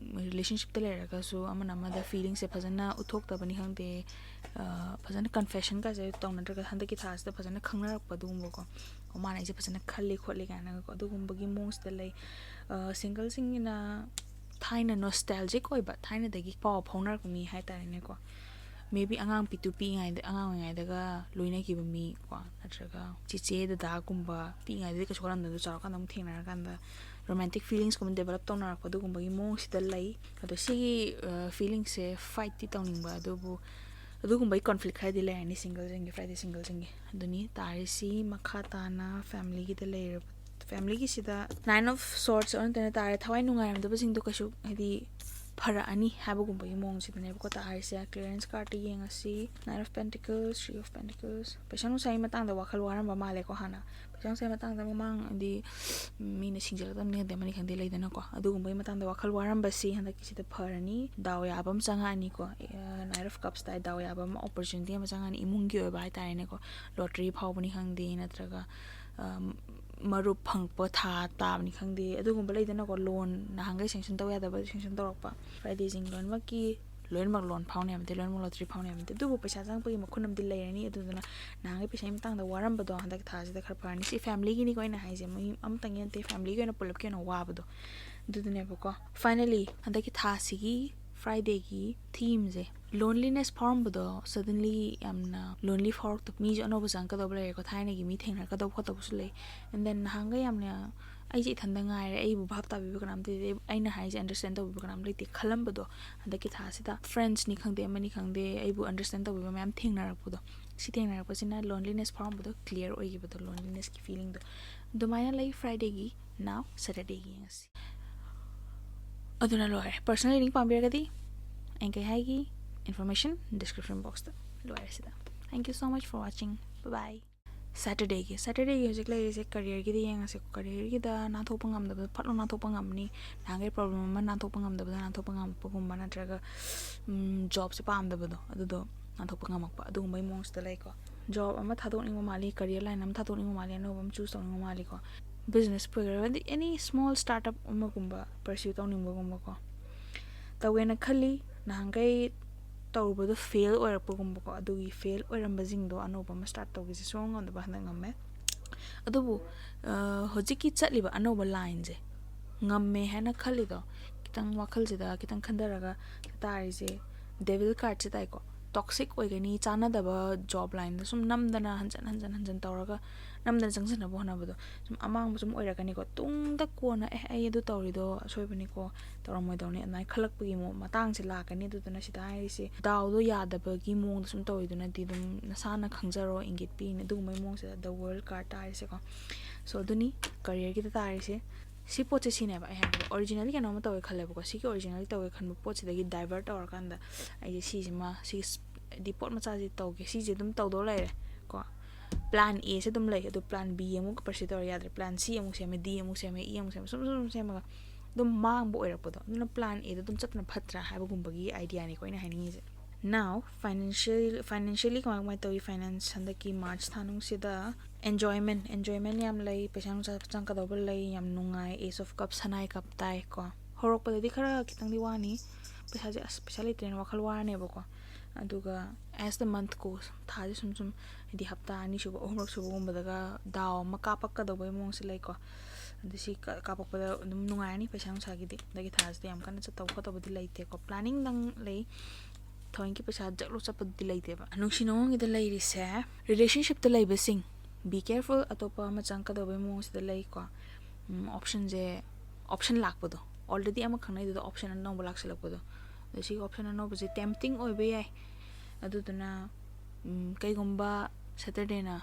ꯔꯤꯂꯦꯁꯟꯁꯤꯞꯇ ꯂꯩꯔꯒꯁꯨ ꯑꯃꯅ ꯑꯃꯗ ꯐꯤꯂꯤꯡꯁꯦ ꯐꯖꯅ ꯎꯠꯊꯣꯛꯇꯕꯅꯤ ꯈꯪꯗꯦ, ꯑ, ꯐꯖꯅ ꯀꯟꯐꯦꯁꯟꯒꯁꯦ ꯇꯧꯅꯗ꯭ꯔꯒ ꯍꯟꯗꯛꯀꯤ ꯊꯥꯁꯤꯗ ꯐꯖꯅ ꯈꯪꯅꯔꯛꯄ ꯑꯗꯨꯒꯨꯝꯕꯀꯣ꯫ ꯑꯣ, ꯃꯥꯅ ꯑꯩꯁꯦ ꯐꯖꯅ ꯈꯜꯂꯤ ꯈꯣꯠꯂꯤ ꯀꯥꯏꯅꯒꯀꯣ, ꯑꯗꯨꯒꯨꯝꯕꯒꯤ ꯃꯑꯣꯡꯁꯤꯗ ꯂꯩ꯫ ꯑ, ꯁꯤꯡꯒꯜꯁꯤꯡꯒꯤꯅ ꯊꯥꯏꯅ ꯅꯣꯁꯇꯦꯜꯖꯤꯛ ꯑꯣꯏꯕ, ꯊꯥꯏꯅꯗꯒꯤ ꯄꯥꯎ ꯐꯥꯎꯅꯔꯛꯄ ꯃꯤ ꯍꯥꯏ ꯇꯥꯔꯦꯅꯦꯀꯣ꯫ Maybe ꯑꯉꯥꯡ ꯄꯤꯛꯇꯨ ꯄꯤꯛꯏꯉꯩꯗ, ꯑꯉꯥꯡ ꯑꯣꯏꯔꯤꯉꯩꯗꯒ ꯂꯣꯏꯅꯈꯤꯕ ꯃꯤ ꯀꯣ, ꯅꯠꯇ꯭ꯔꯒ ꯆꯤꯆꯦ ꯗꯗꯥꯒꯨꯝꯕ, ꯄꯤꯛꯏꯉꯩꯗꯗꯤ ꯀꯩꯁꯨ ꯈꯜꯂꯝꯗꯕꯗꯣ, ꯆꯥꯎꯔꯀꯥꯟꯗ ꯑꯃꯨꯛ ꯊꯦꯡꯅꯔꯀꯥꯟꯗ ꯔꯣꯃꯥꯟꯇꯤꯛ ꯐꯤꯂꯤꯡꯁꯀꯨꯝꯕ ꯗꯦꯕꯂꯞ ꯇꯧꯅꯔꯛꯄ ꯑꯗꯨꯒꯨꯝꯕꯒꯤ ꯃꯑꯣꯡꯁꯤꯗ ꯂꯩ꯫ ꯑꯗꯣ ꯁꯤꯒꯤ, ꯑ, ꯐꯤꯂꯤꯡꯁꯦ ꯐꯥꯏꯠꯇꯤ ꯇꯧꯅꯤꯡꯕ, ꯑꯗꯨꯕꯨ ꯑꯗꯨꯒꯨꯝꯕꯒꯤ ꯀꯣꯟꯐ꯭ꯂꯤꯛ ꯈꯔꯗꯤ ꯂꯩꯔꯅꯤ ꯁꯤꯡꯒꯜꯁꯤꯡꯒꯤ, ꯐ꯭ꯔꯥꯏꯗꯦ ꯁꯤꯡꯒꯜꯁꯤꯡꯒꯤ꯫ ꯑꯗꯨꯅꯤ ꯇꯥꯔꯤꯁꯤ꯫ ꯃꯈꯥ ꯇꯥꯅ ꯐꯦꯃꯤꯂꯤꯒꯤꯗ ꯂꯩꯔꯕ, ꯐꯦꯃꯤꯂꯤꯒꯤꯁꯤꯗ Nine of Swords ꯑꯣꯟꯅ ꯇꯩꯅ ꯇꯥꯔꯦ꯫ ꯊꯋꯥꯏ ꯅꯨꯡꯉꯥꯏꯔꯝꯗꯕꯁꯤꯡꯗꯣ ꯀꯩꯁꯨ, ꯍꯥꯏꯗꯤ, ꯐꯔꯛꯑꯅꯤ ꯍꯥꯏꯕꯒꯨꯝꯕꯒꯤ ꯃꯑꯣꯡꯁꯤꯗꯅꯦꯕꯀꯣ ꯇꯥꯔꯤꯁꯦ꯫ Clearance card ꯇ ꯌꯦꯡꯉꯁꯤ, Knight of Pentacles, Three of Pentacles꯫ ꯄꯩꯁꯥ ꯅꯨꯡꯁꯥꯒꯤ ꯃꯇꯥꯡꯗ ꯋꯥꯈꯜ ꯋꯥꯔꯝꯕ ꯃꯥꯜꯂꯦꯀꯣ ꯍꯥꯟꯅ꯫ ꯄꯩꯁꯥ ꯅꯨꯡꯁꯥꯒꯤ ꯃꯇꯥꯡꯗ ꯃꯃꯥꯡꯗꯤ ꯃꯤꯅ ꯁꯤꯡꯖꯜꯂꯛꯇꯕꯅꯤ ꯈꯪꯗꯦ, ꯑꯃꯅꯤ ꯈꯪꯗꯦ, ꯂꯩꯗꯅꯀꯣ, ꯑꯗꯨꯒꯨꯝꯕꯒꯤ ꯃꯇꯥꯡꯗ ꯋꯥꯈꯜ ꯋꯥꯔꯝꯕꯁꯤ ꯍꯟꯗꯛꯀꯤꯁꯤꯗ ꯐꯔꯅꯤ꯫ ꯗꯥꯎ ꯌꯥꯕ ꯑꯃ ꯆꯪꯉꯛꯑꯅꯤꯀꯣ꯫ ꯑ, Knight of Cups ꯇꯥꯏ, ꯗꯥꯎ ꯌꯥꯕ ꯑꯃ, opportunity ꯑꯃ ꯆꯪꯉꯛꯑꯅꯤ, ꯏꯃꯨꯡꯒꯤ ꯑꯣꯏꯕ ꯍꯥꯏꯇꯥꯔꯦꯅꯦꯀꯣ꯫ Lottery ꯐꯥꯎꯕꯅꯤ ꯈꯪꯗꯦ, ꯅꯠꯇ꯭ꯔꯒ, ꯑ, ꯃꯔꯨꯞ ꯐꯪꯉꯛꯄ ꯊꯥ ꯇꯥꯕꯅꯤ ꯈꯪꯗꯦ, ꯑꯗꯨꯒꯨꯝꯕ ꯂꯩꯗꯅꯀꯣ, loan ꯅꯍꯥꯟꯈꯩ sanction ꯇꯧ ꯌꯥꯗꯕ sanction ꯇꯧꯔꯛꯄ꯫ Friday ꯁꯤꯡ ꯂꯣꯏꯅꯃꯛꯀꯤ, ꯂꯣꯏꯅꯃꯛ loan ꯐꯥꯎꯅꯤ ꯍꯥꯏꯕ ꯅꯠꯇꯦ, ꯂꯣꯏꯅꯃꯛ lottery ꯐꯥꯎꯅꯤ ꯍꯥꯏꯕ ꯅꯠꯇꯦ, ꯑꯗꯨꯕꯨ ꯄꯩꯁꯥ ꯆꯪꯉꯛꯄꯒꯤ ꯃꯈꯨꯟ ꯑꯃꯗꯤ ꯂꯩꯔꯅꯤ꯫ ꯑꯗꯨꯗꯨꯅ ꯅꯍꯥꯟꯈꯩ ꯄꯩꯁꯥꯒꯤ ꯃꯇꯥꯡꯗ ꯋꯥꯔꯝꯕꯗꯣ ꯍꯟꯗꯛ ꯊꯥꯁꯤꯗ ꯈꯔ ꯐꯔꯅꯤ꯫ ꯁꯤ family ꯒꯤꯅꯤꯀꯣ ꯑꯩꯅ ꯍꯥꯏꯁꯦ, ꯃꯤ ꯑꯃꯇꯪꯒꯤ ꯅꯠꯇꯦ, family ꯒꯤ ꯑꯣꯏꯅ ꯄꯨꯂꯞꯀꯤ ꯑꯣꯏꯅ ꯋꯥꯕꯗꯣ ꯑꯗꯨꯗꯨꯅꯦꯕꯀꯣ꯫ Finally, ꯍꯟꯗꯛꯀꯤ ꯊꯥꯁꯤꯒꯤ Friday ꯒꯤ theme ꯁꯦ, loneliness ꯐꯥꯎꯔꯝꯕꯗꯣ suddenly ꯌꯥꯝꯅ lonely ꯐꯥꯎꯔꯛꯇꯕ, ꯃꯤꯁꯨ ꯑꯅꯧꯕ ꯆꯪꯉꯛꯀꯗꯧꯕ ꯂꯩꯔꯦꯀꯣ, ꯊꯥꯏꯅꯒꯤ ꯃꯤ ꯊꯦꯡꯅꯔꯛꯀꯗꯧꯕ ꯈꯣꯠꯇꯧꯕꯁꯨ ꯂꯩ꯫ And then ꯅꯍꯥꯟꯈꯩ ꯌꯥꯝꯅ ꯑꯩꯁꯦ ꯏꯊꯟꯗ ꯉꯥꯏꯔꯦ, ꯑꯩꯕꯨ ꯚꯥꯞ ꯇꯥꯕꯤꯕ ꯀꯅꯥꯝꯇ ꯂꯩꯇꯦ, ꯑꯩꯅ ꯍꯥꯏꯁꯦ understand ꯇꯧꯕꯤꯕ ꯀꯅꯥꯝ ꯂꯩꯇꯦ ꯈꯜꯂꯝꯕꯗꯣ, ꯍꯟꯗꯛꯀꯤ ꯊꯥꯁꯤꯗ friends ꯅꯤ ꯈꯪꯗꯦ, ꯑꯃꯅꯤ ꯈꯪꯗꯦ, ꯑꯩꯕꯨ understand ꯇꯧꯕꯤꯕ ꯃꯌꯥꯝ ꯊꯦꯡꯅꯔꯛꯄꯗꯣ, ꯁꯤ ꯊꯦꯡꯅꯔꯛꯄꯁꯤꯅ loneliness ꯐꯥꯎꯔꯝꯕꯗꯣ clear ꯑꯣꯏꯈꯤꯕꯗꯣ, loneliness ꯀꯤ feeling ꯗꯣ꯫ ꯑꯗꯨꯃꯥꯏꯅ ꯂꯩ Friday ꯒꯤ꯫ Now Saturday ꯒꯤ ꯌꯦꯡꯉꯁꯤ꯫ ꯑꯗꯨꯅ ꯂꯣꯏꯔꯦ꯫ Personal reading ꯄꯥꯝꯕꯤꯔꯒꯗꯤ ꯑꯩꯅ ꯀꯩ ꯍꯥꯏꯒꯤ, information description box ꯇ ꯂꯣꯏꯔꯦ ꯁꯤꯗ꯫ Thank you so much for watching. Bye bye. Saturday ꯒꯤ, Saturday ꯒꯤ ꯍꯧꯖꯤꯛ ꯂꯩꯔꯤꯁꯦ career ꯒꯤꯗꯤ ꯌꯦꯡꯉꯁꯦ꯫ Career ꯒꯤꯗ ꯅꯥꯟꯊꯣꯛꯄ ꯉꯝꯗꯕꯗꯣ ꯐꯠ ꯂꯥꯎ ꯅꯥꯟꯊꯣꯛꯄ ꯉꯝꯅꯤ꯫ ꯅꯍꯥꯟꯈꯩ problem ꯑꯃ ꯅꯥꯟꯊꯣꯛꯄ ꯉꯝꯗꯕꯗꯣ ꯅꯥꯟꯊꯣꯛꯄ ꯉꯝꯃꯛꯄꯒꯨꯝꯕ, ꯅꯠꯇ꯭ꯔꯒ, ꯎꯝ, job ꯁꯦ ꯄꯥꯝꯗꯕꯗꯣ ꯑꯗꯨꯗꯣ ꯅꯥꯟꯊꯣꯛꯄ ꯉꯝꯃꯛꯄ, ꯑꯗꯨꯒꯨꯝꯕꯒꯤ ꯃꯑꯣꯡꯁꯤꯗ ꯂꯩꯀꯣ꯫ Job ꯑꯃ ꯊꯥꯗꯣꯛꯅꯤꯡꯕ ꯃꯥꯜꯂꯤ, career line ꯑꯃ ꯊꯥꯗꯣꯛꯅꯤꯡꯕ ꯃꯥꯜꯂꯤ, ꯑꯅꯧꯕ ꯑꯃ choose ꯇꯧꯅꯤꯡꯕ ꯃꯥꯜꯂꯤꯀꯣ꯫ Business ꯄꯨ ꯑꯣꯏꯒꯦꯔꯥ, ꯑꯗꯩ any small startup ꯑꯃꯒꯨꯝꯕ pursue ꯇꯧꯅꯤꯡꯕꯒꯨꯝꯕꯀꯣ ꯇꯧꯒꯦꯅ ꯈꯜꯂꯤ꯫ ꯅꯍꯥꯟꯈꯩ ꯇꯧꯔꯨꯕꯗꯣ fail ꯑꯣꯏꯔꯛꯄꯒꯨꯝꯕꯀꯣ, ꯑꯗꯨꯒꯤ fail ꯑꯣꯏꯔꯝꯕꯁꯤꯡꯗꯣ ꯑꯅꯧꯕ ꯑꯃ start ꯇꯧꯒꯦꯁꯦ ꯁꯨꯡꯉꯝ ꯉꯝꯗꯕ ꯍꯟꯗꯛ ꯉꯝꯃꯦ꯫ ꯑꯗꯨꯕꯨ, ꯑ, ꯍꯧꯖꯤꯛꯀꯤ ꯆꯠꯂꯤꯕ ꯑꯅꯧꯕ line ꯁꯦ ꯉꯝꯃꯦ ꯍꯥꯏꯅ ꯈꯜꯂꯤꯗꯣ, ꯈꯤꯇꯪ ꯋꯥꯈꯜꯁꯤꯗ ꯈꯤꯇꯪ ꯈꯟꯊꯔꯒ ꯇꯥꯔꯤꯁꯦ Devil card ꯁꯦ ꯇꯥꯏꯀꯣ꯫ Toxic ꯑꯣꯏꯒꯅꯤ, ꯆꯥꯟꯅꯗꯕ job line ꯗ ꯁꯨꯝ ꯅꯝꯗꯅ ꯍꯟꯖꯟ ꯍꯟꯖꯟ ꯍꯟꯖꯟ ꯇꯧꯔꯒ ꯅꯝꯗꯅ ꯆꯪꯁꯤꯟꯅꯕ ꯍꯣꯠꯅꯕꯗꯣ, ꯁꯨꯝ ꯑꯃꯥꯡꯕ ꯁꯨꯝ ꯑꯣꯏꯔꯛꯀꯅꯤꯀꯣ꯫ ꯇꯨꯡꯗ ꯀꯣꯟꯅ "ꯑꯦ, ꯑꯩ ꯑꯗꯨ ꯇꯧꯔꯤꯗꯣ ꯑꯁꯣꯏꯕꯅꯤꯀꯣ, ꯇꯧꯔꯝꯃꯣꯏꯗꯧꯅꯤ" ꯑꯗꯨꯃꯥꯏꯅ ꯈꯜꯂꯛꯄꯒꯤ ꯃꯑꯣꯡ, ꯃꯇꯥꯡꯁꯦ ꯂꯥꯛꯀꯅꯤ꯫ ꯑꯗꯨꯗꯨꯅ ꯁꯤꯗ ꯍꯥꯏꯔꯤꯁꯦ ꯗꯥꯎꯗꯣ ꯌꯥꯗꯕꯒꯤ ꯃꯑꯣꯡꯗ ꯁꯨꯝ ꯇꯧꯔꯤꯗꯨꯅꯗꯤ ꯑꯗꯨꯝ ꯅꯁꯥꯅ ꯈꯪꯖꯔꯣ, ꯏꯪꯒꯤꯠ ꯄꯤꯅꯤ꯫ ꯑꯗꯨꯒꯨꯝꯕꯒꯤ ꯃꯑꯣꯡꯁꯤꯗ The World card ꯇꯥꯔꯤꯁꯦꯀꯣ꯫ So ꯑꯗꯨꯅꯤ career ꯒꯤꯗ ꯇꯥꯔꯤꯁꯦ꯫ ꯁꯤ ꯄꯣꯠꯁꯦ ꯁꯤꯅꯦꯕ ꯑꯩ ꯍꯥꯏꯕꯗꯣ, ꯑꯣꯔꯤꯖꯤꯅꯦꯜꯂꯤ ꯀꯩꯅꯣꯝꯃ ꯇꯧꯒꯦ ꯈꯜꯂꯦꯕꯀꯣ, ꯁꯤꯒꯤ ꯑꯣꯔꯤꯖꯤꯅꯦꯜꯂꯤ ꯇꯧꯒꯦ ꯈꯟꯕ ꯄꯣꯠꯁꯤꯗꯒꯤ ꯗꯥꯏꯚꯔꯠ ꯇꯧꯔꯀꯥꯟꯗ ꯑꯩꯁꯦ ꯁꯤꯁꯤꯃ, ꯁꯤꯒꯤ ꯗꯤ ꯄꯣꯠ ꯃꯆꯥꯁꯤ ꯇꯧꯒꯦ, ꯁꯤꯁꯦ ꯑꯗꯨꯝ ꯇꯧꯗꯧ ꯂꯩꯔꯦ ꯀꯣ꯫ ꯄ꯭ꯂꯥꯟ ꯑꯦꯁꯦ ꯑꯗꯨꯝ ꯂꯩ, ꯑꯗꯣ ꯄ꯭ꯂꯥꯟ ꯕꯤ ꯑꯃꯨꯛ ꯄꯔꯁꯤꯌꯨ ꯇꯧꯔ ꯌꯥꯗ꯭ꯔꯦ, ꯄ꯭ꯂꯥꯟ ꯁꯤ ꯑꯃꯨꯛ ꯁꯦꯝꯃꯦ, ꯗꯤ ꯑꯃꯨꯛ ꯁꯦꯝꯃꯦ, ꯏ ꯑꯃꯨꯛ ꯁꯦꯝꯃꯦ, ꯁꯨꯝ ꯁꯨꯝ ꯁꯨꯝ ꯁꯦꯝꯃꯒ ꯑꯗꯨꯝ ꯃꯥꯡꯕ ꯑꯣꯏꯔꯛꯄꯗꯣ꯫ ꯑꯗꯨꯅ ꯄ꯭ꯂꯥꯟ ꯑꯦꯗ ꯑꯗꯨꯝ ꯆꯠꯄꯅ ꯐꯠꯇ꯭ꯔꯥ ꯍꯥꯏꯕꯒꯨꯝꯕꯒꯤ ꯑꯥꯏꯗꯤꯌꯥꯅꯤꯀꯣ ꯑꯩꯅ ꯍꯥꯏꯅꯤꯡꯉꯤꯁꯦ꯫ Now, financial, financially ꯀꯃꯥꯏ ꯀꯃꯥꯏꯅ ꯇꯧꯏ? ꯐꯥꯏꯅꯥꯟꯁ ꯍꯟꯗꯛꯀꯤ ꯃꯥꯔꯆ ꯊꯥ ꯅꯨꯡꯁꯤꯗ ꯑꯦꯟꯖꯣꯏꯃꯦꯟ, ꯑꯦꯟꯖꯣꯏꯃꯦꯟ ꯌꯥꯝ ꯂꯩ, ꯄꯩꯁꯥ ꯅꯨꯡꯁꯥ ꯆꯪꯒꯗꯧꯕ ꯂꯩ, ꯌꯥꯝ ꯅꯨꯡꯉꯥꯏ꯫ Ace of Cups, ꯁꯅꯥꯏ ꯀꯞ ꯇꯥꯏ ꯀꯣ꯫ ꯍꯧꯔꯛꯄꯗꯗꯤ ꯈꯔ ꯈꯤꯇꯪꯗꯤ ꯋꯥꯅꯤ, ꯄꯩꯁꯥꯁꯦ, ꯑꯁ, ꯄꯩꯁꯥ ꯂꯩꯇ꯭ꯔꯦꯅ ꯋꯥꯈꯜ ꯋꯥꯔꯅꯦꯕꯀꯣ꯫ ꯑꯗꯨꯒ as the month goes, ꯊꯥꯁꯦ ꯁꯨꯝ ꯁꯨꯝ, ꯍꯥꯏꯗꯤ ꯍꯞꯇꯥ ꯑꯅꯤ ꯁꯨꯕ, ꯑꯍꯨꯝꯔꯛ ꯁꯨꯕꯒꯨꯝꯕꯗꯒ ꯗꯥꯎ ꯑꯃ ꯀꯥꯞꯄꯛꯀꯗꯧꯕꯒꯤ ꯃꯑꯣꯡꯁꯦ ꯂꯩꯀꯣ꯫ ꯑꯗꯨ ꯁꯤ ꯀ-, ꯀꯥꯞꯄꯛꯄꯗ ꯑꯗꯨꯝ ꯅꯨꯡꯉꯥꯏꯔꯅꯤ꯫ ꯄꯩꯁꯥ ꯅꯨꯡꯁꯥꯒꯤꯗꯤ ꯍꯟꯗꯛꯀꯤ ꯊꯥꯁꯤꯗ ꯌꯥꯝ ꯀꯟꯅ ꯆꯠꯇꯧꯕ ꯈꯣꯠꯇꯧꯕꯗꯤ ꯂꯩꯇꯦꯀꯣ, ꯄ꯭ꯂꯥꯅꯤꯡꯗꯪ ꯂꯩ꯫ ꯊꯑꯣꯏꯀꯤ ꯄꯩꯁꯥ ꯖꯛꯂꯣ ꯆꯠꯄꯗꯨꯗꯤ ꯂꯩꯇꯦꯕ꯫ ꯅꯨꯡꯁꯤ ꯅꯨꯡꯉꯣꯟꯒꯤꯗ ꯂꯩꯔꯤꯁꯦ, ꯔꯤꯂꯦꯁꯟꯁꯤꯞꯇ ꯂꯩꯕꯁꯤꯡ, be careful, ꯑꯇꯣꯞꯄ ꯑꯃ ꯆꯪꯉꯛꯀꯗꯧꯕꯒꯤ ꯃꯑꯣꯡꯁꯤꯗ ꯂꯩꯀꯣ꯫ ꯑꯣꯞꯁꯟꯁꯦ, ꯑꯣꯞꯁꯟ ꯂꯥꯛꯄꯗꯣ, ꯑꯣꯜꯔꯦꯗꯤ ꯑꯃ ꯈꯪꯅꯩꯗꯨꯗ ꯑꯣꯞꯁꯟ ꯑꯅꯧꯕ ꯂꯥꯛꯁꯤꯜꯂꯛꯄꯗꯣ꯫ ꯑꯗꯣ ꯁꯤꯒꯤ ꯑꯣꯞꯁꯟ ꯑꯅꯧꯕꯁꯦ ꯇꯦꯝꯞꯇꯤꯡ ꯑꯣꯏꯕ ꯌꯥꯏ꯫ ꯑꯗꯨꯗꯨꯅ, ꯎꯝ, ꯀꯩꯒꯨꯝꯕ ꯁꯦꯇꯔꯗꯦꯅ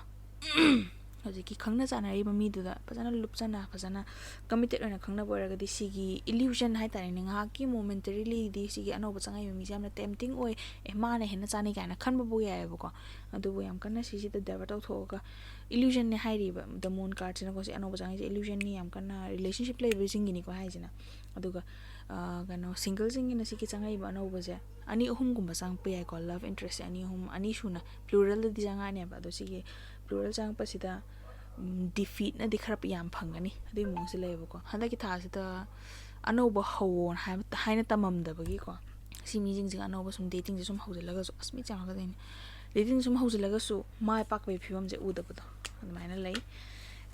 ꯍꯧꯖꯤꯛꯀꯤ ꯈꯪꯅ ꯆꯥꯟꯅꯔꯤꯕ ꯃꯤꯗꯨꯗ ꯐꯖꯅ ꯂꯨꯞꯆꯅ, ꯐꯖꯅ ꯀꯃꯤꯇꯦꯠ ꯑꯣꯏꯅ ꯈꯪꯅꯕ ꯑꯣꯏꯔꯒꯗꯤ, ꯁꯤꯒꯤ ꯏꯂ꯭ꯌꯨꯖꯟ ꯍꯥꯏꯇꯥꯔꯦꯅꯦ, ꯉꯥꯏꯍꯥꯛꯀꯤ ꯃꯣꯃꯦꯟꯇꯔꯤꯂꯤꯗꯤ ꯁꯤꯒꯤ ꯑꯅꯧꯕ ꯆꯪꯉꯛꯏꯕ ꯃꯤꯁꯦ ꯌꯥꯝꯅ ꯇꯦꯝꯞꯇꯤꯡ ꯑꯣꯏ, "ꯑꯦ, ꯃꯥꯅ ꯍꯦꯟꯅ ꯆꯥꯅꯩ" ꯀꯥꯏꯅ ꯈꯟꯕꯕꯨ ꯌꯥꯏꯑꯕꯀꯣ꯫ ꯑꯗꯨꯕꯨ ꯌꯥꯝ ꯀꯟꯅ ꯁꯤꯁꯤꯗ ꯗꯥꯏꯚꯔꯠ ꯇꯧꯊꯣꯛꯑꯒ, ꯏꯂ꯭ꯌꯨꯖꯟꯅꯦ ꯍꯥꯏꯔꯤꯕ, the moon cardꯁꯤꯅꯀꯣ, ꯁꯤ ꯑꯅꯧꯕ ꯆꯪꯉꯛꯏꯁꯦ ꯏꯂ꯭ꯌꯨꯖꯟꯅꯤ, ꯌꯥꯝ ꯀꯟꯅ ꯔꯤꯂꯦꯁꯟꯁꯤꯞ ꯂꯩꯕꯁꯤꯡꯒꯤꯅꯤꯀꯣ ꯍꯥꯏꯁꯤꯅ꯫ ꯑꯗꯨꯒ, ꯑ, ꯀꯩꯅꯣ, ꯁꯤꯡꯒꯜꯁꯤꯡꯒꯤꯅ ꯁꯤꯒꯤ ꯆꯪꯉꯛꯏꯕ ꯑꯅꯧꯕꯁꯦ ꯑꯅꯤ ꯑꯍꯨꯝꯒꯨꯝꯕ ꯆꯪꯉꯛꯄ ꯌꯥꯏꯀꯣ, ꯂꯞ ꯏꯟꯇꯔꯦꯁꯁꯦ ꯑꯅꯤ ꯑꯍꯨꯝ, ꯑꯅꯤ ꯁꯨꯅ, ꯄ꯭ꯂꯨꯔꯦꯜꯗꯗꯤ ꯆꯪꯉꯛꯑꯅꯦꯕ꯫ ꯑꯗꯣ ꯁꯤꯒꯤ ꯄ꯭ꯂꯨꯔꯦꯜ ꯆꯪꯉꯛꯄꯁꯤꯗ, ꯎꯝ, ꯗꯤꯐꯤꯠꯅꯗꯤ ꯈꯔ ꯌꯥꯝ ꯐꯪꯒꯅꯤ, ꯑꯗꯨꯒꯤ ꯃꯑꯣꯡꯁꯦ ꯂꯩꯌꯦꯕꯀꯣ꯫ ꯍꯟꯗꯛꯀꯤ ꯊꯥꯁꯤꯗ ꯑꯅꯧꯕ ꯍꯧꯋꯣꯅ ꯍꯥꯏꯕ, ꯍꯥꯏꯅ ꯇꯝꯃꯝꯗꯕꯒꯤꯀꯣ, ꯁꯤ ꯃꯤꯁꯤꯡꯁꯤꯒ ꯑꯅꯧꯕ ꯁꯨꯝ ꯗꯦꯇꯤꯡꯁꯦ ꯁꯨꯝ ꯍꯧꯖꯤꯜꯂꯒꯁꯨ, ꯑꯁ, ꯃꯤ ꯆꯥꯝꯃꯒꯗꯣꯏꯅꯤ, ꯗꯦꯇꯤꯡ ꯁꯨꯝ ꯍꯧꯖꯤꯜꯂꯒꯁꯨ ꯃꯥꯏ ꯄꯥꯛꯄꯒꯤ ꯐꯤꯕꯝꯁꯦ ꯎꯗꯕꯗꯣ ꯑꯗꯨꯃꯥꯏꯅ ꯂꯩ꯫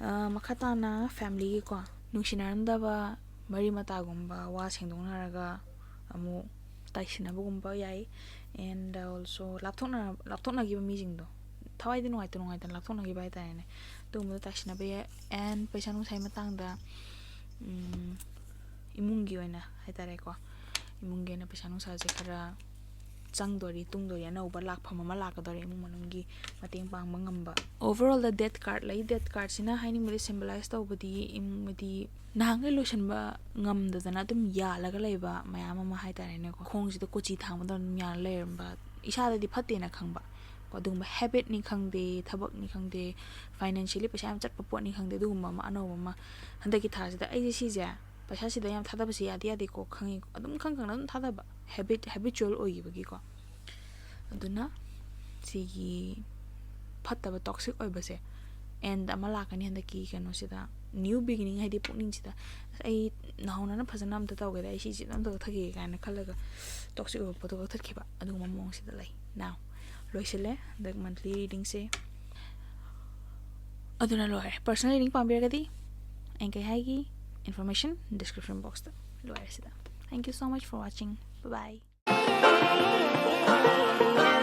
ꯑ, ꯃꯈꯥ ꯇꯥꯅ ꯐꯦꯃꯤꯂꯤꯒꯤꯀꯣ, ꯅꯨꯡꯁꯤꯅꯔꯝꯗꯕ ꯃꯔꯤ ꯃꯇꯥꯒꯨꯝꯕ ꯋꯥ ꯁꯦꯡꯗꯣꯛꯅꯔꯒ ꯑꯃꯨꯛ ꯇꯥꯏꯁꯤꯟꯅꯕꯒꯨꯝꯕ ꯌꯥꯏ꯫ And also ꯂꯥꯞꯊꯣꯛꯅ-, ꯂꯥꯞꯊꯣꯛꯅꯈꯤꯕ ꯃꯤꯁꯤꯡꯗꯣ, ꯊꯋꯥꯏꯗꯤ ꯅꯨꯡꯉꯥꯏꯇ ꯅꯨꯡꯉꯥꯏꯇꯅ ꯂꯥꯞꯊꯣꯛꯅꯈꯤꯕ ꯍꯥꯏꯇꯥꯔꯦꯅꯦ, ꯑꯗꯨꯒꯨꯝꯕꯗꯣ ꯇꯥꯏꯁꯤꯟꯅꯕ ꯌꯥꯏ꯫ And ꯄꯩꯁꯥ ꯅꯨꯡꯁꯥꯒꯤ ꯃꯇꯥꯡꯗ, ꯎꯝ, ꯏꯃꯨꯡꯒꯤ ꯑꯣꯏꯅ ꯍꯥꯏꯇꯥꯔꯦꯀꯣ, ꯏꯃꯨꯡꯒꯤ ꯑꯣꯏꯅ ꯄꯩꯁꯥ ꯅꯨꯡꯁꯥꯁꯦ ꯈꯔ ꯆꯪꯗꯣꯔꯤ, ꯇꯨꯡꯗꯣꯔꯤ, ꯑꯅꯧꯕ ꯂꯥꯛꯐꯝ ꯑꯃ ꯂꯥꯛꯀꯗꯣꯔꯤ, ꯏꯃꯨꯡ ꯃꯅꯨꯡꯒꯤ ꯃꯇꯦꯡ ꯄꯥꯡꯕ ꯉꯝꯕ꯫ Overall ꯗ Death card ꯂꯩ꯫ Death cardꯁꯤꯅ ꯍꯥꯏꯅꯤꯡꯕꯗꯤ symbolize ꯇꯧꯕꯗꯤ ꯏꯃꯨꯡ-, ꯍꯥꯏꯗꯤ ꯅꯍꯥꯟꯈꯩ ꯂꯣꯏꯁꯤꯟꯕ ꯉꯝꯗꯗꯅ ꯑꯗꯨꯝ ꯌꯥꯜꯂꯒ ꯂꯩꯕ ꯃꯌꯥꯝ ꯑꯃ ꯍꯥꯏꯇꯥꯔꯦꯅꯦꯀꯣ, ꯈꯣꯡꯁꯤꯗ ꯀꯣꯆꯤ ꯊꯥꯡꯕꯗꯧꯅ ꯑꯗꯨꯝ ꯌꯥꯜꯂ ꯂꯩꯔꯝꯕ, ꯏꯁꯥꯗꯗꯤ ꯐꯠꯇꯦꯅ ꯈꯪꯕ ꯀꯣ, ꯑꯗꯨꯒꯨꯝꯕ habitꯅꯤ ꯈꯪꯗꯦ, ꯊꯕꯛꯅꯤ ꯈꯪꯗꯦ, financially ꯄꯩꯁꯥ ꯌꯥꯝ ꯆꯠꯄ ꯄꯣꯠꯅꯤ ꯈꯪꯗꯦ, ꯑꯗꯨꯒꯨꯝꯕ ꯑꯃ ꯑꯅꯧꯕ ꯑꯃ ꯍꯟꯗꯛꯀꯤ ꯊꯥꯁꯤꯗ ꯑꯩꯁꯦ ꯁꯤꯁꯦ ꯄꯩꯁꯥꯁꯤꯗ ꯌꯥꯝ ꯊꯥꯗꯕꯁꯦ ꯌꯥꯗꯤ ꯌꯥꯗꯦꯀꯣ, ꯈꯪꯉꯤ, ꯑꯗꯨꯝ ꯈꯪ ꯈꯪꯅ ꯑꯗꯨꯝ ꯊꯥꯗꯕ, habit, habitual ꯑꯣꯏꯈꯤꯕꯒꯤꯀꯣ꯫ ꯑꯗꯨꯅ ꯁꯤꯒꯤ ꯐꯠꯇꯕ toxic ꯑꯣꯏꯕꯁꯦ end ꯑꯃ ꯂꯥꯛꯀꯅꯤ ꯍꯟꯗꯛꯀꯤ ꯀꯩꯅꯣꯁꯤꯗ, new beginning ꯍꯥꯏꯗꯤ ꯄꯨꯛꯅꯤꯡꯁꯤꯗ, "ꯑꯁ, ꯑꯩ ꯅꯍꯥꯎꯅꯅ ꯐꯖꯅ ꯑꯝꯇ ꯇꯧꯒꯦꯗ, ꯑꯩ ꯁꯤꯁꯦ ꯑꯗꯨꯝ ꯀꯛꯊꯠꯈꯤꯒꯦ" ꯀꯥꯏꯅ ꯈꯜꯂꯒ toxic ꯑꯣꯏꯕ ꯄꯣꯠꯇꯣ ꯀꯛꯊꯠꯈꯤꯕ, ꯑꯗꯨꯒꯨꯝꯕ ꯃꯑꯣꯡꯁꯤꯗ ꯂꯩ꯫ Now ꯂꯣꯏꯁꯤꯜꯂꯦ ꯍꯟꯗꯛ monthly readingꯁꯦ꯫ ꯑꯗꯨꯅ ꯂꯣꯏꯔꯦ꯫ Personal reading ꯄꯥꯝꯕꯤꯔꯒꯗꯤ ꯑꯩꯅ ꯀꯩ ꯍꯥꯏꯒꯤ, information description boxꯇ ꯂꯣꯏꯔꯦ ꯁꯤꯗ꯫ Thank you so much for watching. Bye bye.